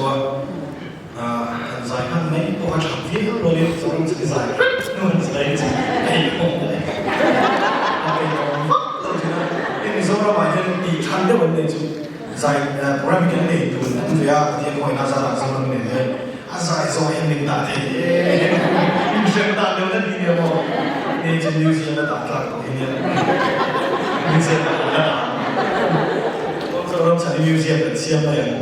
cheu a, han zai hman mai pawh a tha viau rualin Zoram chhan zai hrep hnu han zai chu a inkhawm daih a peihawm vak lo thin a. Hei Mizoramah hian tih than deuh an nei chu zai program hi kan nei tun an ve a, Pathian khawngaihna zarah Zoram nen hian a zai zawh hian min dah thei em inhrem dan deuh na ti nia maw hei chu museum a dah tlak tawh hi nia museum ah kan la dah ang Zoram chhan hi museum kan siam mai ang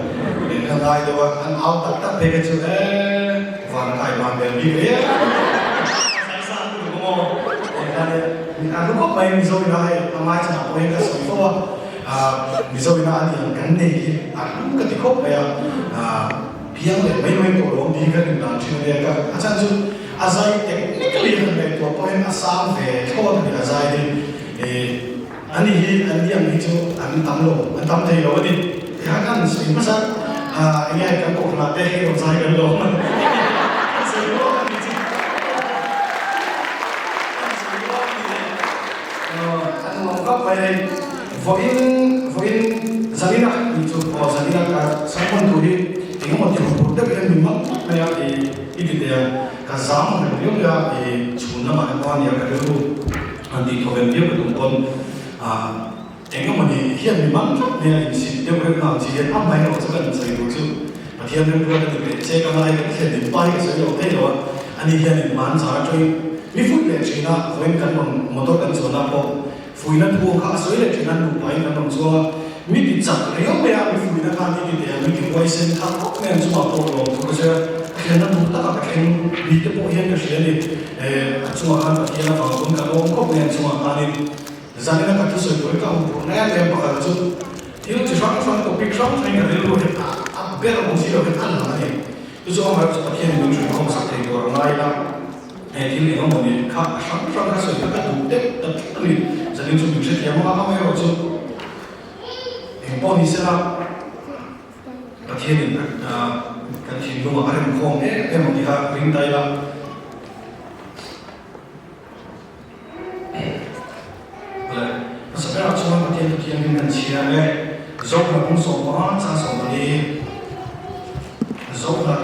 eng kha ngai deuh a an au tak tak phei kha chu eee van kai van bel bik hle a zai zan lutuk a maw eng kha nia a hlu khawp mai Mizo ina hei a ngai chhan ah pawh hian ka sawi fo a Mizo ina a ni ang kan nei hi a hlu ka ti khawp mai a. Piang leh mai mai tawh lo ni ka rin dan thin a nia ka a chhan chu a zai technically han ngaihtuah pawh hian a sang ve thlawt a ni a zai hi ih ani hi an ni ang hi chu an tam lo an tam thei lo a ni tiha kan sawi hmasa a enge kan kohhranah te hei rawn zai kan lo kan sawi ruak a ni chu kan sawi ruak a ni le a nuam khawp mai hei. Vawiin vawiin Zanina tih chu aw Zanina ka sermon tur hi engemaw ti hmuh deuh hian min mak mak mai a i i ti teh ang ka zam reng riau mai a i chhun lamah te pawh a nia ka rilru han tih thaw ven viau ka tum pawn ah engemaw ni hian min mak tlat mai a insit deuh reuh na ang chi hian amah erawh chu kan sawi tur chu Pathian remruat a ti leh che ka ngai kan thlen in pa hi ka sawi lo thei lo a ani hian in man zar atangin mi fuih leh thin a vawiin kan rawn motor kan chuan ah pawh Fuihna thu kha a sawi leh thin a, nupain kan rawn chuang a, mi ti chak riau mai a, mi fuihna khan i ti teh a, mi ti huaisen thar khawp mai an chungah pawh lawm thu ka sawi a, a thlenna tur takah ka thleng mi te pawh hian ka hria a ni, eh a chungah khan Pathian avang pawn ka lawm khawp mai an chungah khanin zanina ka thusawi tur hi ka hmu phur em em pakhat chu thil chi hrang hrang topic hrang hrangin ka rilru hi a ber awm si lo hian a lang a ni, chu chu amaherawhchu Pathianin min hrui khawm sak thei tur a ngai la. He thil eng emaw nih kha a hrang hrang kha sawi kha ka duh deuh ta tlat a ni. Zanin chu min hrethiam ang a, amaherawh chu eng pawh ni sela Pathianin kan thinlungah a remkhawm em em ang tih kha ring ta ila. Awle, hmasa berah chuan Pathian Pathian kan chhiar e, Zohla kung 15 chang 14, Zohla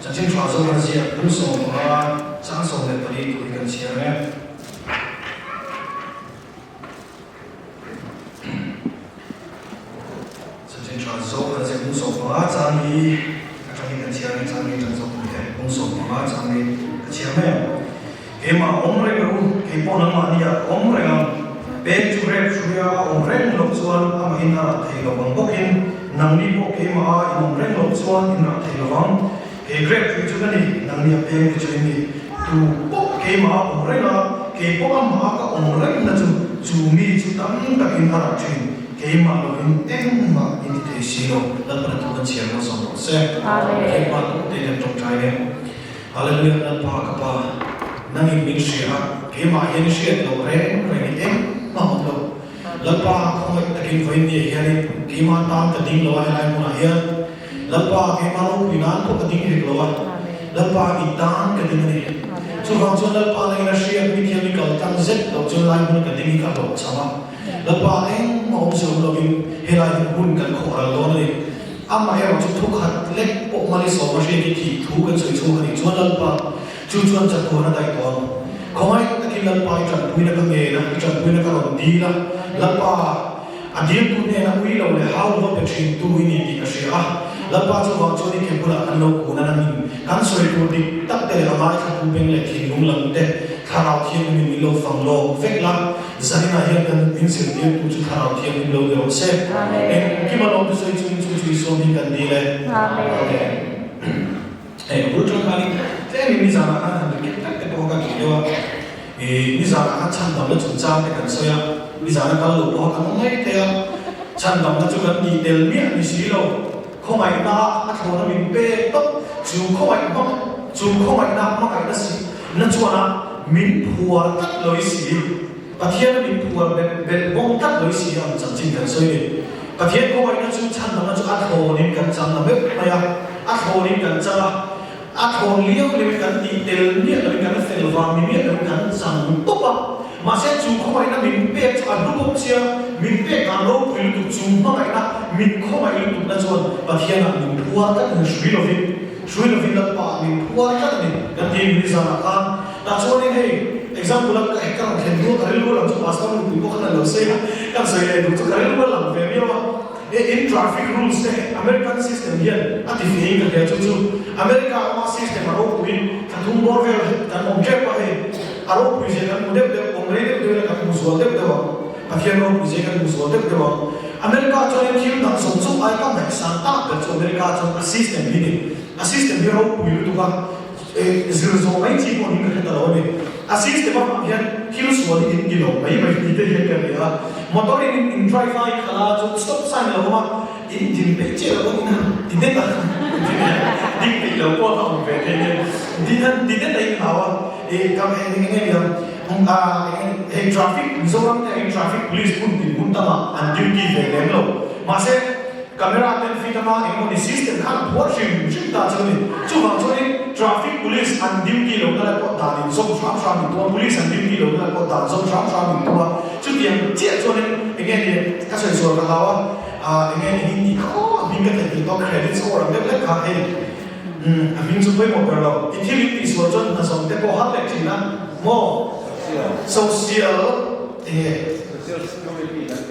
chanchin tha Zohla ziak kung 15 chang 14 tur hi kan chhiar e. Chanchin tha Zohla ziak kung 15 chang hi atangin kan chhiar e, chang hi tan zawk tur te, kung 15 chang hi ka chhiar mai ang. Keimah awm reng ru, kei pawh nangmah nia ka awm reng ang. Pek chu rep hruia a awm reng loh chuan amahin a rah thei lo ang bawkin nangni pawh keimaha in awm reng loh chuan in rah thei lo vang. Kei rep hrui chu ka ni, nangni a peng te chu in ni. Tu pawh keimaha awm reng a, kei pawh amaha ka awm reng na chu chu mi chu tam takin a rah thin. Keimah lovin engmah in ti thei si lo. Lalpana thu kan chhiar lo zawng rawh se. Keimah tute hian tawngtai em? Hallelujah Lalpa ka pa nangin min hria a keimah hian i hriat loh reng reng i engmah awm lo Lalpa khawngaih takin vawiin ni ah hianin keimah tan ka ding lo a helai hmunah hian Lalpa keimah ropui nan pawh ka ding hek lo a Lalpa i tan ka ding a ni chuvang chuan Lalpa nangin a hriat mi thiam i kal tlang zet loh chuan lai hmun ka ding hi ka hlawhchham a Lalpa engmah awm si awm lovin helai hi hun kan khawh ral dawn a ni. Amaherawh chu thu khat lek pawh hmali sawma hriat hi thih thu kan sawi chhuak a nih chuan Lalpa chu chuan chatuan a daih tawh ang. Khawngaih takin Lalpa i tanpuina ka ngen a, i tanpuina ka rawn dil a, Lalpa a diltu hnena ui lo leh hau lova pe thintu i ni tih ka hria a, Lalpa chuvang chuan i ke bulah kan lo kun a, nangin kan sawi tur dik tak te leh a ngaithlatu beng leh thinlung lam te Thlarau Thianghlimin min lo fang lawk vek la. Zaninah hian kan min zirtirtu chu Thlarau Thianghlim lo ni rawh se. Engkim a lawm thusawi chungin chu chu Isua hming kan dil e. Amen. Hei ka bul tang khanin tlemin nizanah khan han recap vek te pawh ka duh deuh a. Ih nizanah khan chhandamna chungchang te kan sawi a, nizana kal lo pawha kan awm mai thei a. Chhandamna chu kan tih tel miah ni si lo. Khawngaihna a thlawna min pek tawp chu khawngaih hmang chu khawngaihna hmangaihna si na chuana min phuar tlat loi si Pathiana min phuar belh belh bawk tlat loi si ang chanchin kan sawi ni. Pathian khawngaihna chu chhandamna chu a thlawnin kan chang na meuh mai a, a thlawnin kan chang a, a thlawn liau liauin kan tih tel miah loin kan fel vang ni miah loin kan chang tawp a. Mahse chu khawngaihna min pek chu a hlu bawk sia, min pek dan ropui lutuk chu hmangaihna min khawngaih lutukna chuan Pathianah min phuar tlat a ni, hrui lovin, hrui lovin Lalpa ah min phuar tlat a ni kan ti ni zanah khan. Tah chuanin hei example a ka rawn thlen duh a, ka rilru a lang chu Pastor nupui pawh khan a lo sawi a, kan sawi leh duh chu ka rilru a lang ve miau a. He in traffic rules te American system hian a ti fei ka hria chu chu America awma system a ropui thla thum bawr vel kan awm tep a hei a ropui zia kan hmu deuh deuh awm rei deuh deuh ila kan hmu zual deuh deuh ang Pathian ropui zia kan hmu zual deuh deuh ang America chuanin thil dang zawng zawng ai ka ngaihsan tak ber chu America chuan a system hi ni a system hi ropui lutuk a Zir zawh mai chi pawh niin ka hre ta lo a ni. A system avang hian thil sual hi in ti lo mai mai ni te hian ka hria a. Motor in in drive a i khalh a chuan stop sign a lo awm a, in din peih chiah lo pawh in han ti det a, ding peih lo pawh a awm ve thei nen din han ti det a in hlau a. Ih ka eng eng nge niang hei traffic Mizoram te angin traffic police hmun tin hmun tamah an duty ve lem lo. Mahse. Camera ten fit anga engmawni system khan a phuar hrim hrim ta chu a ni. Chuvang chuanin traffic police an duty lohna lai pawh dan in zawm hram hram in tum a, police an duty lohna lai pawh dan zawm hram hram in tum a. Chutiang chiah chuanin enge ni ka sawi sual ka hlau a, ah enge ni hi tih kha aw a hming ka theih tawh credit score ang deuh hlek kha hei umm a hming chu pawimawh ber lo. I thil in tihsual chuan hna zawm te pawh har leh thin a maw? Social enge?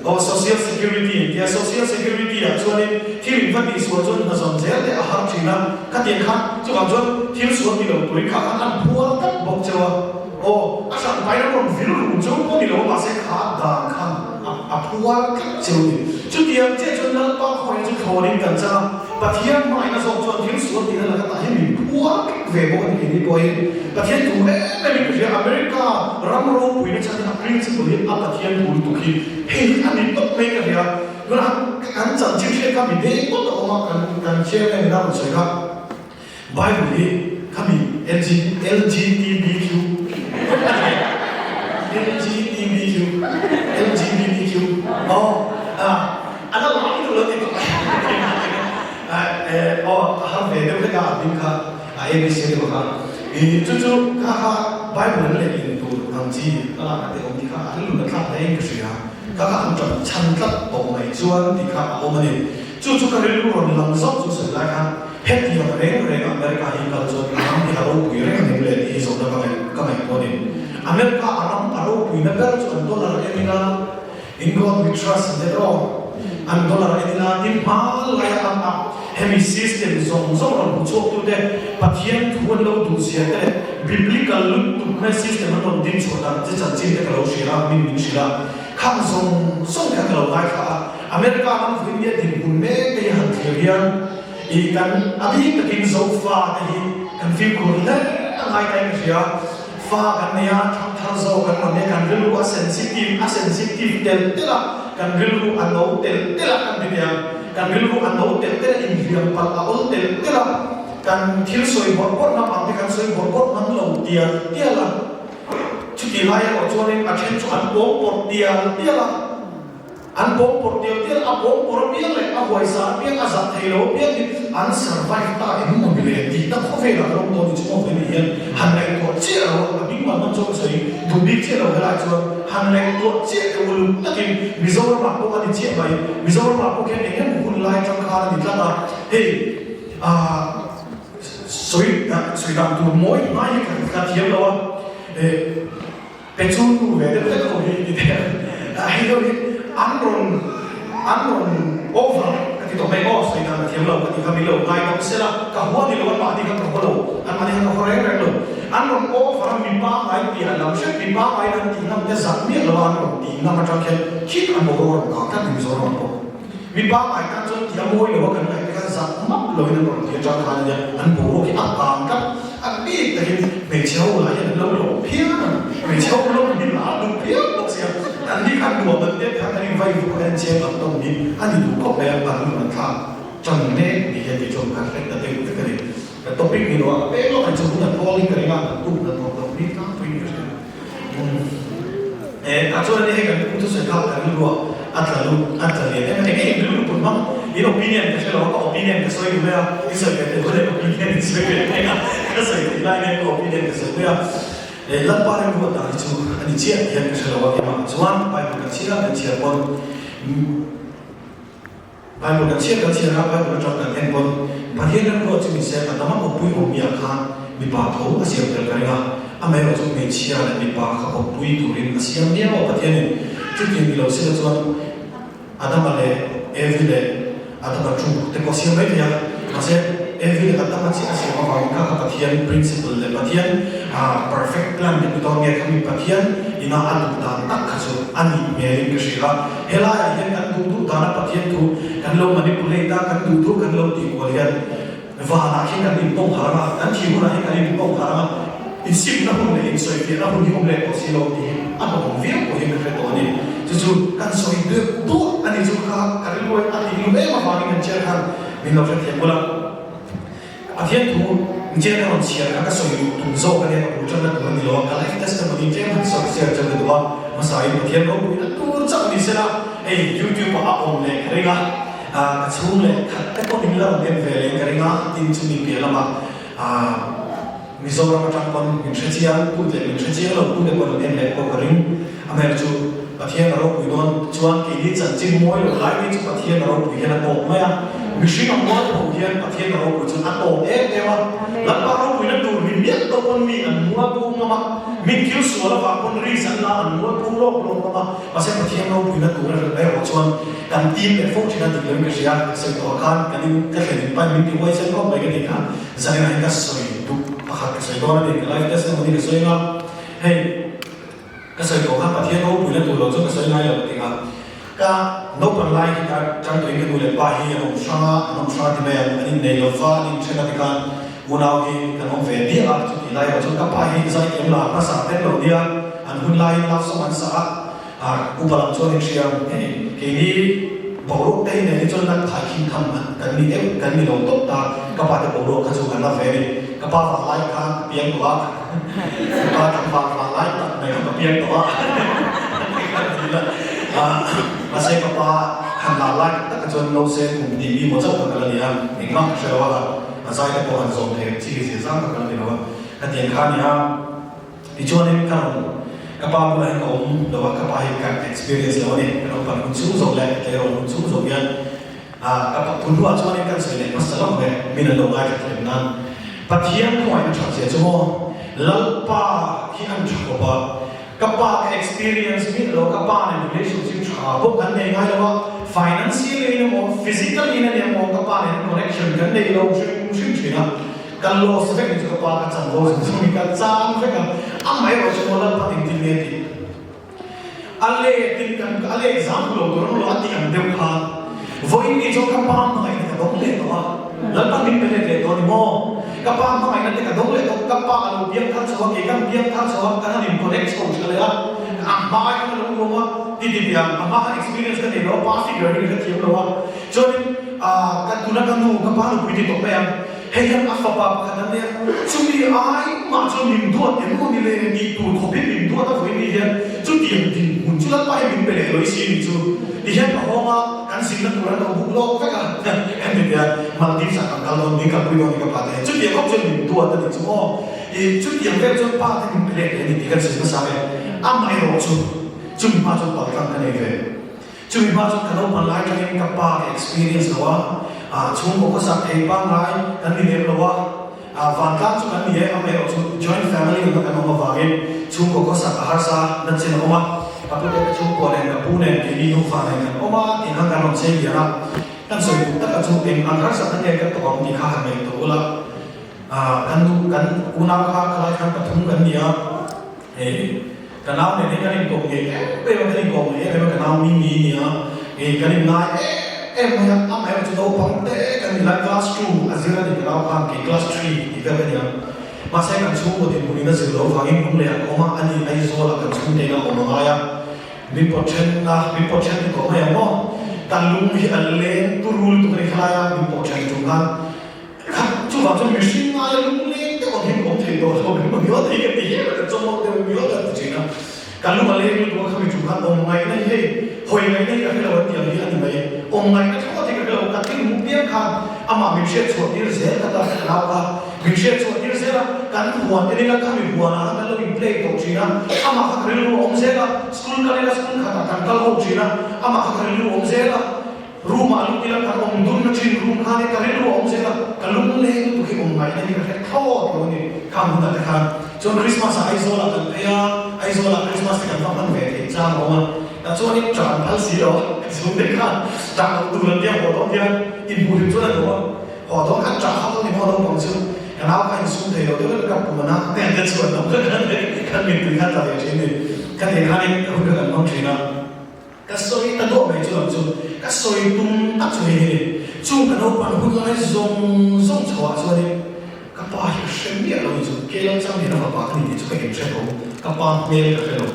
Aw Social Security an tia, Social Security ah chuanin thil in va tihsual chuan hna zawn zel te a har thin a, khatiang khan chuvang chuan thil sual ti lo turin kha khan an phual tlat bawk cheu a, aw a hran pain a rawn vil rum cheu pawh ni lo a mahse kha dan khan a phual tlat cheu a ni. Chutiang chiah chuan Lalpa khawiah chu thlawnin kan chang a, Pathian hmangaihna zawk chuan thil sual tihna laka tah hi min phuar vek ve bawk a ni keini pawhin Pathian thu em em in ka hria America ram ropuina chhan hi a principle hi a Pathian thu lutuk hi hei hi a ni tawp mai ka hria tunah kan chanchin hriat kha mi deng tawp a awm a kan kan chairman in a rawn sawi kha Bible hi khami LG LGTBQ a ni LGTBQ LGBTQ aw a A la lai duh lo ti tawh eh aw a har ve deuh hlek a a hming kha a ABC a ni bawk a i chu chu kha kha Bible an leh in tur ang chi a lak a te awm tih kha a rilru na thlak hle in ka hria kha kha an ṭap chhan tlat tawh mai chuan tih kha a awm a ni chu chu ka rilru rawn lang zawk chu sawi lai khan hetiang reng reng a America hi kal chuan a ram hi a ropui reng a ning leh tih hi zawhna ka ngaih ka ngaihtuah a ni America a ram a ropuina ber chu an dollar en ila In God we trust an ti tawh. An dollar en ila tin hma laia an up hemi system zawng zawng rawn hmu chhuak tute Pathian thu an lo duh zia te leh biblical lutuk mai system an rawn din chhuah dan che chanchin te ka lo hrilh a, min min hrilh a. Khang zawng zawng kha ka lo ngaithla a. America ram vuin nia dinhmun mek te hi han thlir hian ih kan a bik takin Zofa te hi kan fimkhur hle a ngai ta in ka hria. Fa kan nei a, thang thar zawk kan rawn nei a, kan rilru a sensitive, a sensitive telh telh a, kan rilru a no telh telh a kan ti thei a, kan rilru a no telh telh a, inhliam palh a awl telh telh a, kan thil sawi bawrh bawrh hnam ang te kan sawi bawrh bawrh hnam lo tial tial a, chutih lai erawh chuanin a then chu an pawng pawrh tial tial a. An pawng pawrh tial tial, a pawng pawrh apiang leh a huaisa apiang, a zah thei lo apiang hi an survive ta em maw ni le tih na khawvelah ka rawng dawn ni chu maw vei ni hian han ngaihtuah chiah lo a, a hming man man chu ka sawi duh bik chiah lo helai chuan han ngaihtuah chiah te uluk takin Mizoramah pawh a ni chiah mai, Mizoramah pawh khian eng emaw hun lai atang khan a ni tlat a, hei ah sawi sawi dan tur mawi hmai hi ka thiam lo a, eh. Pe chu nu ve deuh hlek ho hi ti teh a, hei deuh hi an rawn an rawn over ka ti tawh mai aw, sawi dan ka thiam lo ka ti kha min lo ngai dam sela, ka hua ni lo an mahni kha ka haw lo, an mahni kha ka haw reng reng lo, an rawn over a mi pangngai piah lam hret mi pangngai an tih ngam te zak miah lo a an rawn tih ngam atang khian khit an boruak rawn kah tlat ni Mizoram pawh mi pangngai tan chuan tih a mawi lo a kan ngaih te khan zak map lo in an rawn ti atang khan ania an boruak hi a kang tlat. A bik takin hmeichhe ho lah hian an lo lawm phian a, hmeichhe ho lawm hi lah duh phian bawk sia, an ni khan nuam an tet khan an invai vuk a, en chiang ang tawng hi a ni duh khawp mai a, an nun an thlak tan mek ni hian tih chuan kan hret ta deuh vek a ni. Ka topic ni lo a, ka pek lawk ang chu hun a thawl in ka ring a, kan tum na tawp loh ni tlangpui ni ka hria. Eh, tah chuan hei kan pu thusawi kha ka rilru ah a tla lut, a tla lian em a, eng eng rilru put hmang in opinion ka hre lo a, ka opinion ka sawi duh mai a, i sawi ve theih hunah opinion i sawi ve thei a, ka sawi theih lai nen ka opinion ka sawi mai a. Lalpa remruat dan hi chu a ni chiah hian ka hre lo a, keimah chuan Bible kan chhiar a, kan chhiar pawn Bible kan chhiar kan chhiar a, Bible atang kan en pawn Pathian remruat chu nise Adama kawppui awmia khan mipa tho a siam tel ka ring a, amaherawh chu hmeichhia leh mipa kha kawppui turin a siam miau a Pathianin chutiang ni lo sela chuan Adama leh Evi leh Adama tu te pawh a siam mai thei a, mahse Evi leh Adama chiah a siam avangin kha kha Pathian principle leh Pathian perfect plan te pawh nge khami Pathian ina a duh dan tak kha chu a nih hmelin ka hria a, helaiah hian kan duh duh dana Pathian thu kan lo manipulate a, kan duh duh kan lo tih kual hian Vanah hian kan inpawng harh ang a, kan thih hunah hian kan inpawng harh ang a, insimna hun leh insawifiahna hun hi awm leh tawh si lo tih hi a hlawhawm viau pawh hian ka hre tawh a ni. Chu chu kan sawi duh duah a ni chu kha ka rilru a tih lum em avangin kan chair khan min lo hrethiam bul a. Pathian thu chair ka rawn chhiar kha ka sawi duh tum zawk a nia, ka bul tanna tur a ni lo a, ka life testimony tlem han sawi share cheu ka duh a, hmasain Pathian ropuina tur chauh ni sela hei YouTube ah a awm leh ka ring a. Ka chhung leh khat te pawh min la rawn en ve leh ka ring a, tin chumi piah lamah Mizoram atang pawn min hre chiang tu leh min hre chiang lo tu te pawh rawn en leh pawh ka ring. Amaherawh chu Pathian a ropui dawn chuan keini chanchin mawi lo lai mai chu Pathian a ropui hian a tawp mai a, mihring a mual pho hian Pathian a ropui chuan a tawp em em a, Lalpa ropuina tur mi miah lo pawn mi an mual pho ngam a, min thil sual avang pawn risk an la an mual pho lawk lawk ngam a, mahse Pathian ropuina tur a erawh chuan Kan team leh fo thin a dik loin ka hria, ka sawi tawh khan kan in ka thlen in pain min ti huai sen khawp mai ka tih kha zanin ah hian ka sawi duh pakhat ka sawi dawn a ni, ka life testimony ka sawi anga hei ka sawi tawh khan Pathian ropuina tur lo chu ka sawi ngai lo ka ti kha ka naupang lai hi ka tang tawhin ka nu leh pa hi an awm hrang a, an awm hrang a ti mai ang an innei lo va an inthen a ti khan unau hi kan awm ve diah a chutih lai erawh chuan ka pa hi zaithiam la hmasa tel lo nia an hun laiin love song an sa a. A upa lam chuan in hria ang hei keini boruak te hi nen hi chuan kan thai khing tham kan ni deuh kan ni lo tawp ta ka pa te boruak kha chu kan la ve a ni ka pa vang lai kha ka piang tawh a ka pa tlangval vang lai tak mai kha ka piang tawh a mahse ka pa han lar lai tak tak kha chuan nose kum hnih mi maw chauh kha ka la ni a engmah ka hre lo a a zai te pawh han zawm thei ang chi zia zang kha ka la ni lo a hetiang kha a ni a. Tichuanin ka rawn ka pa bulah hian ka awm lo a, ka pa hi ka experience lo a ni. Ka naupan hun chhung zawk leh tleirawl hun chhung zawk hian ah ka pa tunhnuah chuanin kan sawi leh hmasa lawk ve, min an lo ngaithla thiam nan. Pathian khawngaihna that zia chu maw Lalpa hi an tha khawp a, ka pa ka experience miah lo, ka pa nen relationship tha bawk an nei ngai lo a, financially in emaw physically in a ni emaw ka pa nen connection kan nei lo hrim hrim thin a. Ka loss vek ni chu ka pa ka chan bo zung zung in ka chang vek a, amaherawh chu maw Lalpa engtin nge tih a let in kan a let zam lo tur ang lo a tih ang deuh khan vawiin ni chuan ka pa hmangaihna ka dawng leh tawh a, Lalpa min pe let leh tawh a ni maw? Ka pa hmangaihna te ka dawng leh tawh, ka pa a lo biak thar chho a, kei kan biak thar chho a, kan han in connect chho tha leh a, a hma khan a lo nuam a, ti ti ti a, a hma khan experience ka nei lo a, pa figure hi ka hrethiam lo a, chuanin ah ka tuna ka nu ka pa nupui ti tawh mai ang. Hei hian a fapa pakhat a nia, chumi ai mah chuan min duat em maw ni le tih tur khawpin min duat a vawi ni hian chutiang dinhmun chu Lalpa hi min pe leh lawih si ni chu ti hian ka hawng a, kan zirna tur an lo buk lawk vek a, em ti tia Maldives ah kan kal dawn, min kalpui dawn ni ka pa te hian chutiang khawp chuan min duat a ni chu maw, ih chutiang vel chuan pa te min pe leh leh a ni tih kan sawi hmasa ve, amaherawh chu chumi hma chuan paltlang ka nei ve. Chumi hma chuan ka naupan lai tangin ka pa ka experience lo a, ah chhungkaw khawsak thei pangngai kan ni lem lo a, ah vantlang chu kan ni e, amaherawh chu joint family awmna kan awm avangin chhungkaw khawsak a harsa na chin a awm a, ka pute ka chhungkua nen ka pu nen keini nufa nen kan awm a tih khan kan rawn chei lian a, kan sawi duh taka chu eng ang harsatna nge kan tawh ang tih kha han ngaihtuah ula, ah kan nu kan unau kha khalai khan pathum kan ni a. Hei ka nau nen hi kan inkawm ngei em em a, kan inkawm ngei em em a, ka nau mi mi nia, hei kan inngai em em mai a, amaherawh chu naupang te kan ni lai class two a zir a ni ka nau khan kei class three tih vel ka ni ang, mahse kan chhungkaw dinhmun in a zir loh vangin lung leh a ka awm a, ani Aizawl ah kan chhungte in a awm a ngai a, min pawt then a, min pawt then ti tawh mai ang maw, kan lung hi a leng turul tuk a ni khalai a, min pawt then tum khan. Kha, chuvang chuan mihring ngaia lungleng deuh ang hian ka awm thei tawh lo, ka miau thei ka ti hial a, ka chawmawk deuh in miau ka ti thin a. Ka lung a leng lutuk a, khami chung khan awm ngaihna hi hei, hawi ngaihna hi ka hre lo an ti ang hi a ni mai. Awm ngaihna thlawt hi ka hre lo, ka thil hmuh piang khan Amah min hriat chhuah tir zel kha ta ka nau kha min hriat chhuah tir zel a, kan huan en ila khami huanah khan kan lo in play tawh thin a, amah kha ka rilru a awm zel a, school kal ila school khatah kan kal ho thin a, amah kha ka rilru a awm zel a, room ah lut ila kan awm dun na thin room khan ka rilru a awm zel a, ka lungleng lutuk hi awm ngaihna hi ka hre thlawt lo a ni khang hunah te khan. Chuan Christmas ah Aizawl ah kan phei a, Aizawl ah Christmas te kan va hman ve theih chang a awm a, tah chuanin ṭah an phal si lo a, chhungte khan ṭah loh tur an tia haw dawn hian inhmuh hlim chuan a duh a, haw dawn khan ṭah hauh ni maw naupang chu ka nau kha insum thei lo deuh vek a, ka pum a na te an te chuan lo vek a, kan mittui kha tla ve ṭhin ni, ka tih khanin hun kha kan hmang ṭhin a. Ka sawi ta duah mai chu lam chu ka sawi tum tak chu hei hi ni. Chung ka naupang hun lai zawng zawng chho ah chuanin ka pa hi ka hre miah lo ni chu ke lo chang hian a fapa ka ni tih chu ka inhre tho. Ka pa hmel ka hre lo.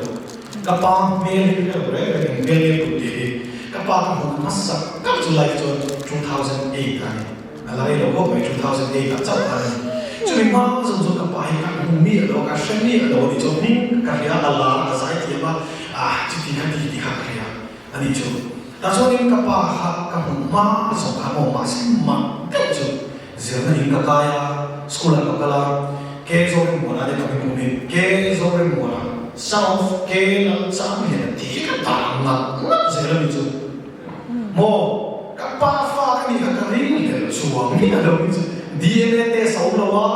Ka pa hmel hi ka hre lo reng reng eng hmel nge put tih hi. Ka pa ka hmuh hmasa tak chu life chuan 2008 a ni. A la rei lo khawp mai 2008 ah chauh khan a ni. Chumi hma zawng chuan ka pa hi ka hmu miah lo a, ka hre miah lo a ni chu. Hming ka hria, a lar, a zai thiam a, ah chuti kha ti ti kha ka hria a ni chu. Tah chuanin ka pa kha ka hmuh hma zawng kha maw mahse mak deuh chu zirna in ka kai a, school ah ka kal a, Ke Zorimmuana te ka hming pum hi Ke Zorimmuana, son of Ke Lalchamliana tih hi ka dah ngat ngat zel a ni chu. Maw? Ka pa fa ka nih kha ka ring hlel chuang miah lo hi chu DNA test a awm lo a,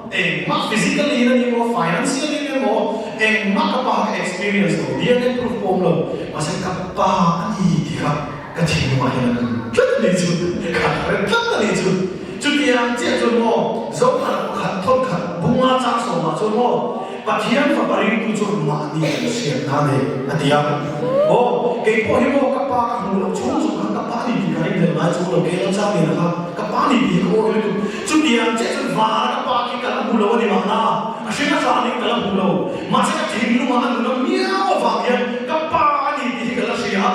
engmah physically in a ni emaw, financially in emaw, engmah ka pa kha ka experience lo, DNA proof pawh awm lo, mahse ka pa a ni tih kha ka thinlungah hian a ring tlat a nih chu, ka hre tlat a nih chu. Chutiang chiah chuan maw, Zokhar pakhat thawn khat bunga chang sawmah chuan maw, Pathian fapa ringtu chuan mahni kan hriat na nei a ti a. Aw, kei pawh hi maw ka pa ka hmuh loh chhung zawng khan ka pa ni tih ka ring hlel ngai chu lo ke lo chang nen kha ka pa ni tih hi ka awi lutuk. Chutiang chiah chuan vara ka pa khi ka la hmu lo a ni mahna, a hring a hranin ka la hmu lo. Mahse ka thinlungah a nun a miau avang hian ka pa a ni tih hi ka la hria a.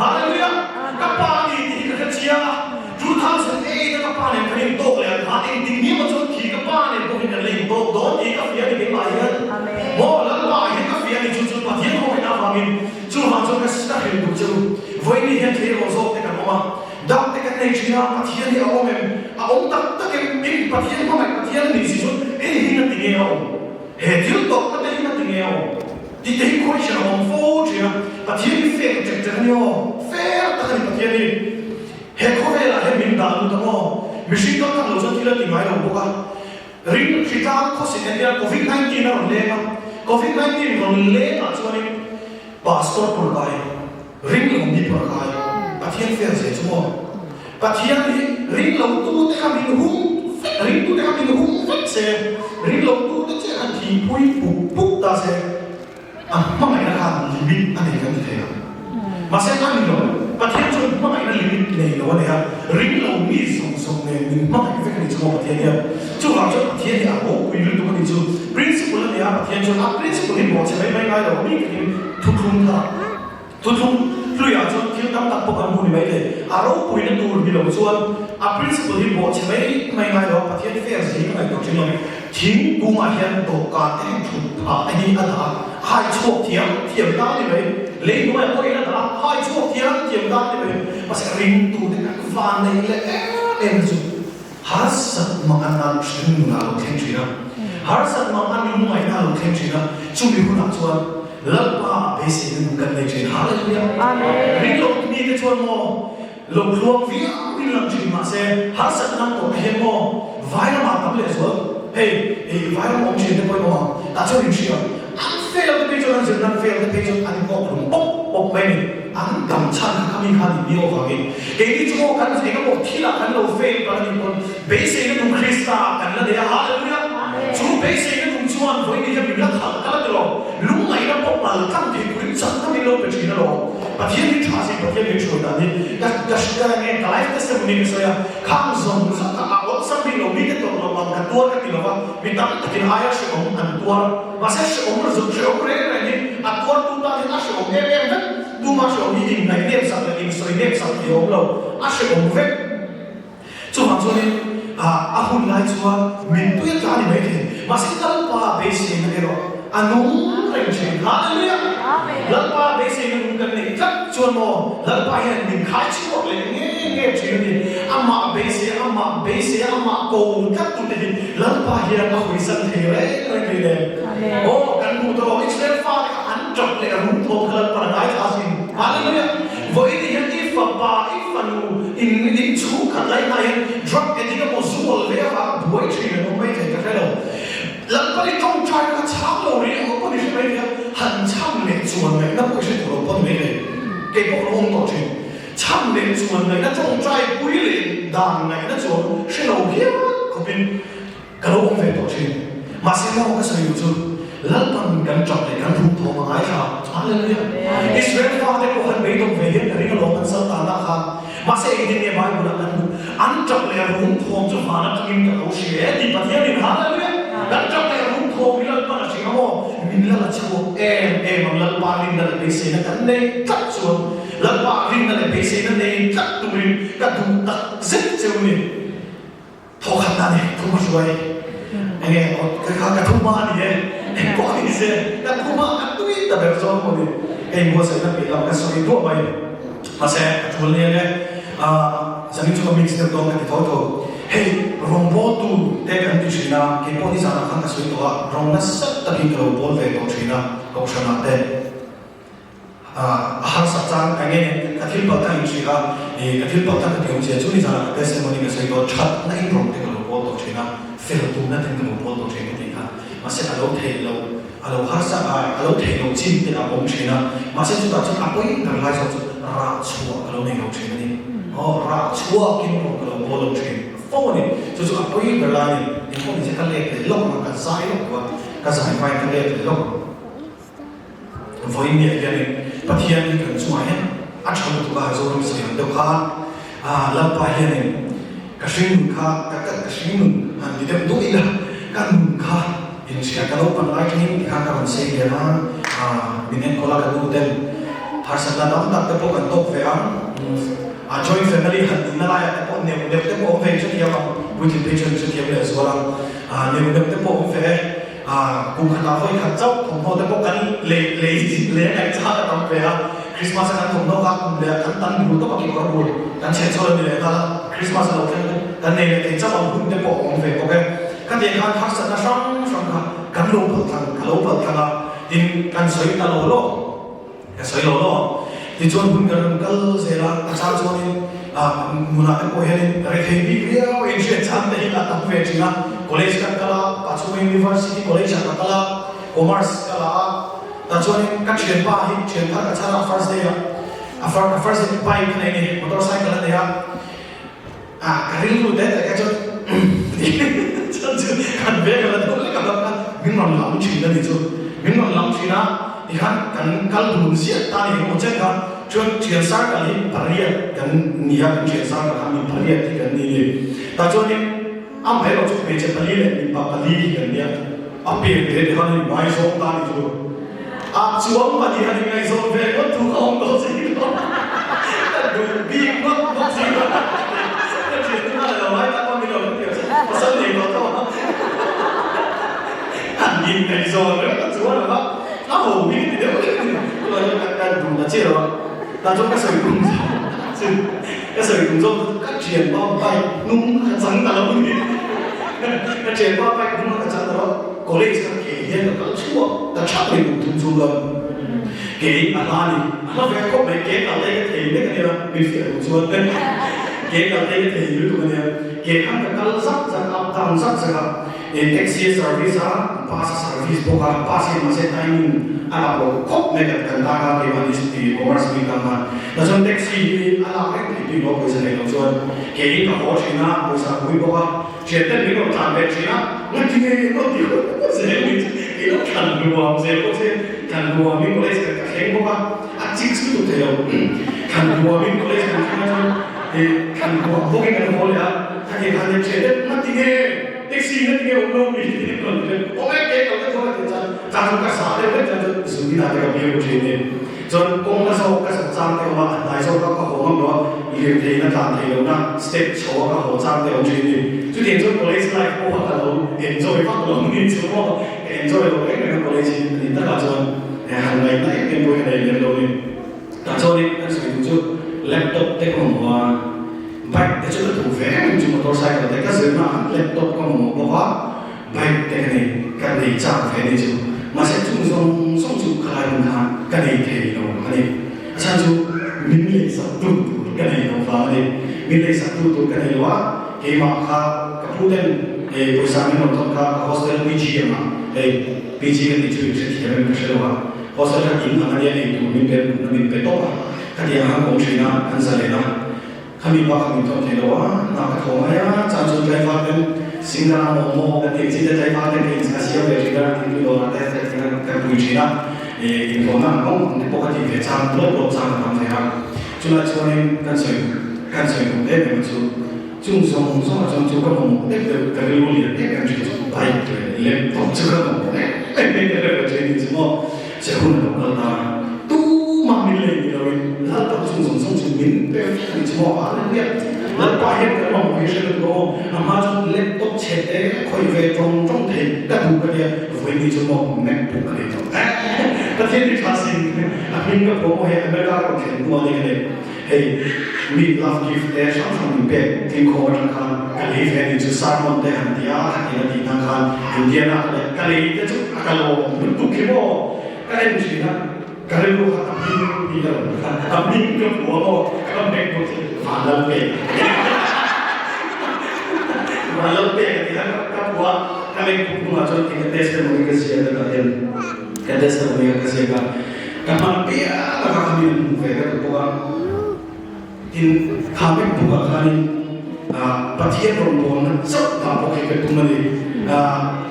Hallelujah! Ka pa a ni tih hi ka hre chiang a. 2008 a ka pa nen kan intawk leh ang kha engtik ni emaw chuan khi ka pa nen pawhin kan la intawk dawn tih ka fia ni keimah hian maw Lalpa ah hian ka fia ni chu chu Pathian khawngaihna avangin chuvang chuan ka ka hrilh duh che u vawiin hian tleirawl zawk te kan awm a dam te kan nei thin a Pathian hi a awm em a awm tak tak em in Pathian hmangaih Pathian a nih si chuan hei hi na ti nge a awm he thil tawpna te hi na ti nge a awm tih te hi question a awm fo thin a Pathian hi fair ṭek ṭek a ni aw fair tak a ni Pathian hi. He khawvelah hian min dah lut a maw? Mihring tam tak lo chuan thil a ti ngai lo bawk a. Ring hritlang khawsik en hian Covid 19 a rawn leng a. Covid 19 rawn lengah chuanin Pastor pawrkai, ring lo mi pawrkai, Pathian fel zia chu maw? Pathian hi ring lo tute kha min hung vek, ringtute kha min hung vek se, ring lo tute chiah khan thingpui puk puk ta se. A hmangaihna khan limit a nei kan ti thei lo. Mahse a ni lo. Pathian chuan hmangaihna limit nei lo a nei a, ring lo mi zawng zawng nen min hmangaih vek a ni chu maw Pathian hian. Chuvang chuan Pathian hi a ropui lutuk a ni chu. Principle a nei a, Pathian chuan a principle hi bawhchhe mai mai ngai lo mi takin thuthlung kha Thuthlung hluiah chuan thil tam tak pawh kan hmu ni mai thei. A ropuina tur ni lo chuan a principle hi bawhchhe mai mai ngai lo a, Pathian fair zing a ngaihtuah thin lo. Thingkungah hian dawhkan te hian thut phah te hi a dah a, a hai chhuak thiam thiam ta ni mai. Lei hnuaiah pawh in a dah a, a hai chhuak thiam thiam ta ni mai. Mahse ringtute kan van neih leh em em chu harsat mang an nan hring nunah a lo thleng thin a, harsat mang an lungngaihna a lo thleng thin a, chumi hunah chuan Lalpa beiseina nun kan nei thin. Hallelujah! Amen. Ring lo mite chuan maw lo tluang viau in lang thin mahse harsat nan tawh te hian maw vai ramah tam leh zual hei i vai ram awm thin te pawhin awm ang tah chuan in hria an fail te phei chuan an zirna an fail te phei chuan an nghawk lung pawp pawp mai a ni. An dam chhan kha khami khan in miau avangin keini chu maw kan eng emaw thilah kan lo fail palh a nih pawn beiseina nung Krista ah kan la nei a, Hallelujah! Chu beiseina nung chuan vawiin hian min la khalh kal a ti lo, lungngaihna pawh pal tlang thei turin chakna min lo pe thin alawm. Pathian hi tha si, Pathian min hruai dan hi ka ka ka nge ka life testimony ka sawi a, khang zawng zawng kha a awlsam bik lo, mite tawrh loh ang ka tuar ka ti lo va, mi tam takin aia hrehawm an tuar. Mahse hrehawm zuk hrehawm reng reng hi a tuartu tan hian a hrehawm em em vek. Tuma hrehawm hi inngaih nep sak leh insawi nep sak thei a awm lo, a hrehawm vek. Chuvang chuanin a hun lai chuan mittui a tla ni mai thei. Mahse Lalpa beiseina erawh a nung reng thin. Hallelujah! Lalpa beiseina nung kan neih tlat chuan. chuan maw Lalpa hian min khai chhuak leh nge nge thin a ni. Amah beisei a, amah beisei a, amah ko tlat tute hi Lalpa hian a hawisan thei reng reng ni le. Aw kan hmuh tawh Israel fate kha an tap leh rum thawm kha Lalpan a ngaithla asin. Hallelujah! Vawiin hian i fapa, i fanu in in chhungkhat lai hna hian drug addict emaw zu al ve avanga buai thin an awm mai thei ka hre lo. Lalpan i tawngtai kha chhang lo rih ang pawh ni hre mai thei a, han chhang leh chuan ngaihna pawh i hre tawh lo pawh ni mai thei. Kei pawh ka lo awm tawh thin. Chhang leh chuan ngaihna tawngtai pui leh dan ngaihna chuan hre lo hial khawpin ka lo awm ve tawh thin. Mahse maw ka sawi duh chu Lalpan kan tap leh kan rum thawm a ngaithla. Hallelujah! Israel fate pawh khan beidawng ve hian ka ring alawm an sal tanah khan. Mahse engtin nge Bible ah kan hmuh? An tap leh rum thawm chu van atangin ka lo hria e tih Pathianin Hallelujah! Kan tap leh rum thawm hi Lalpan a hria maw? Min la la chhuak em em ang Lalpa rinna leh beiseina kan nei tlat chuan Lalpa rinna leh beiseina nei tlat turin ka duh tak zet cheu ni. Thaw khat na ni thu hma hruai enge ka kha ka thu hma a ni e eng pawh a ni se ka thu hma a tui ta ber zawk maw ni hei buatsaihna piah lam ka sawi duah mai mahse a tul nia nge zanin chu ka mix deuh dawn ka ti tho tho hei rawngbawltu te kan ti thin a kei pawh nizanah khan ka sawi tawh a rawng nasa takin ka lo bawl ve tawh thin a kohhranah te. A harsa chang ka nge ka thil palh kha in hria a, ih ka thil palh kha ka ti awm che chu ni zanah ka testimony ka sawi tawh that na in rawng te ka lo pawl tawh thin a, fel tumna ten ka lo pawl tawh thin ka tih kha mahse a lo theih loh a lo harsa a a lo theih loh chin te a awm thin a, mahse chutah chuan a pawi ber lai zawk chu rah chhuah ka lo nei lo thin a ni, aw rah chhuakin rawng ka lo pawl lo thin fo a ni, chu chu a pawi ber lai a ni, engpawh ni se ka let leh lawk ang a ka zai lawk lo a, ka zai hmain ka let leh lawk ang. Vawiin niah hianin Pathian hi kan chungah hian a tha lutuk a, Zoram sawi ang deuh khan Lalpa hianin ka hringnun kha ka ka ka hringnun han ti deuh duh ila ka nun kha inhria ka naupan lai tangin tikhan ka rawn sei lian a, min enkawl a ka nu ten harsatna tam tak te pawh kan tawk ve ang, a joint family han nunna laiah te pawh neuh neuh te pawh awm ve in hrethiam ang, puitling phei chuan in hrethiam lehzual ang, neuh neuh te pawh awm ve e. Kum khatah vawi khat chauh thawmhnaw te pawh kan lei lei lei a ngaih chak a tam ve a, Christmas a kan thawmhnaw kha kum leh kan tan bul tawp a kekawr bul kan chheh chhuah a ni leh nghal a, Christmas a lo thleng te kan nei leh thei chauh ang hun te pawh a awm ve bawk e. Khatiang khan harsatna hrang hrang kha kan lo palh thlang ka lo palh thlang a, tin kan sawi ta lo lo. Ka sawi lo lo. Tichuan hun kan rawn kal zel a, a chang chuanin nunah te pawh hianin rethei bik riau a inhriat chang te hi a tam ve thin a. College kan kal a, Pachhunga University College ah ka kal a, Commerce ka la a. Tah chuanin ka thianpa hi thian thar ka chhan a, first day ah a first day bike a nei a ni, motorcycle a nei a. A ka rilru te te kha chuan chuan chu kan veng a la deuh lek a hlauh kha min rawn lam thin a ni chu min rawn lam thin a tikhan kan kal dun ziah ta ni emaw chen kha chuan thian circle hi pariat kan ni a kan thian circle kha mi pariat hi kan ni ni tah chuanin amaherawh chu hmeichhe pali leh mipa pali hi kan nia a pek te te khan a inngaizawn ta ni chu. A chuang pahnih han inngaihzawn ve ngawt thu ka awm tawh si lo. Ka duh bik ngawt bawk si lo. Ka thian chu a lo ngai tak a, min lo hrethiam se pasal nei tawh tawh a. Han inngaihzawn reng a chuan lo va, a ho bik ti deuh lek a ni. Chuvang chuan ka duh ta chiah lo a. Tah chuan ka sawi tum zawk chu, ka sawi tum zawk chu ka thianpa bike hnung a ka chang ta lo a ni. Ka thianpa bike hnung a ka chang ta lo a. College kha ke hian ka kal chhuak ta thap mai kum thum chung chuan ke in a hla a ni. A hla ve khawp mai, ke kal te ka thei nek a nia, min fiah duh chuan ke kal te ka thei lutuk a nia. Ke khan ka kal zak zak a, down zak zak a, eh taxi a service a, bus a service bawk a, bus hian mahse timing a lak lo khawp mai kan kan tan a, keimahni commerce mi tan khan. Tah chuan taxi hi a lak reng theih bik lo pawisa nei lo chuan ke in ka haw thin a, pawisa a pui bawk a. Thianten min rawn tlan ve thin a, ngati nge i rawn ti hup hup zel ni chu i lo thlan nuam zel bawk che, thlan nuamin college kan ka thleng bawk a, a chik chu tuk thei lo, thlan nuamin college kan thleng a chuan i thlan nuam bawkin kan haw leh a, khati khan nia thianten ngati nge taxi ngati nge awm lo mi tiin rawn ti leh, awm e ke kal te chuan a ti chuan chang chu ka sa deuh vek chuan chu zun inah te ka biru thin ni. Chuan kawng ka zawk ka zawh chang te awm a, a hnai zawk a ka haw ngam lo a, lirthei na tlan thei lo na step chho a ka haw chang te awm thin ni. Chutiang chuan college life pawh kha ka lo enjoy vak lo ni chu maw, ka enjoy lo reng reng a college hi a ni takah chuan han ngaihna em em pawh hi ka nei lem lo ni. Tah chuanin kan. te ka mamawh a, bike te chu ka duh ve em chu motorcycle te ka zirna ah laptop ka mamawh bawk a, bike te ka nei ka nei chak ve a ni chu. Mahse chung zawng zawng chu khalai hun khan ka nei thei lo a ni. A chhan chu min leisak tu tur ka nei lo vang a ni. Min leisak tu tur ka nei lo a, keimah kha ka pu ten pawisa min rawn thawn kha ka hostel PG ang a, hei PG ka tih chu in hrethiam em ka hre lo a, hostel kha in ang a nia ei tur min pe mutna min pe tawp a, khatiang ang kawng thin a, kan zalen a, khami bak kha min thawn thei lo a, hna ka thaw mai a, chuan chu tlaivar ten Singara momo kan tih ang chi te tlaivar ten ka in a siam ve thin a, thingpui dawrah te ka pui thin a. Inhlawhna ang awm ang te pawh ka tih ve chang lawp lawp chang a tam ve a. Chulai chuanin kan sawi kan sawi duh em em chu chung zawng zawng atang chu ka mamawh deuh deuh ka rilru lian em em thin chu bike leh laptop chu ka mamawh em em mai ka reuh thin chu maw che hun a lo kal ta tumah min lei ni loin lalpa chung zawng zawng chu min pe vek a ni chu maw hallelujah lalpa hian kan mamawh hi hre lutuk aw a hma chu laptop chhe te khawih ve tawng tawng thei ka duh ka nia Vawiin chu maw MacBook a nei tawh Pathian hi tha sin a hming ka phuah maw hei America ka rawn thlen hnu a ni ka nei hei mi love gift te hrang hrang min pek tlingkhawm atang khan ka lei ve a ni chu sermon te han ti a khatin a tih hna khan Indiana ka leh ka lei te chu a ka lawm lutuk khi maw ka en thin a ka rilru kha a hming ni lo a hming ka phuah maw ka MacBook chu Vanlalpek Vanlalpek a ti a ka phuah Ka lengpum hnungah chuan eng ka testimony ka ziak a dah hian ka testimony a ka ziak a, ka hman piang a kha kha mi an hmuh ve ka duh bawk a. Tin, kha MacBook ah khanin Pathian rawngbawlna chauh dah bawk hi ka tum a ni. A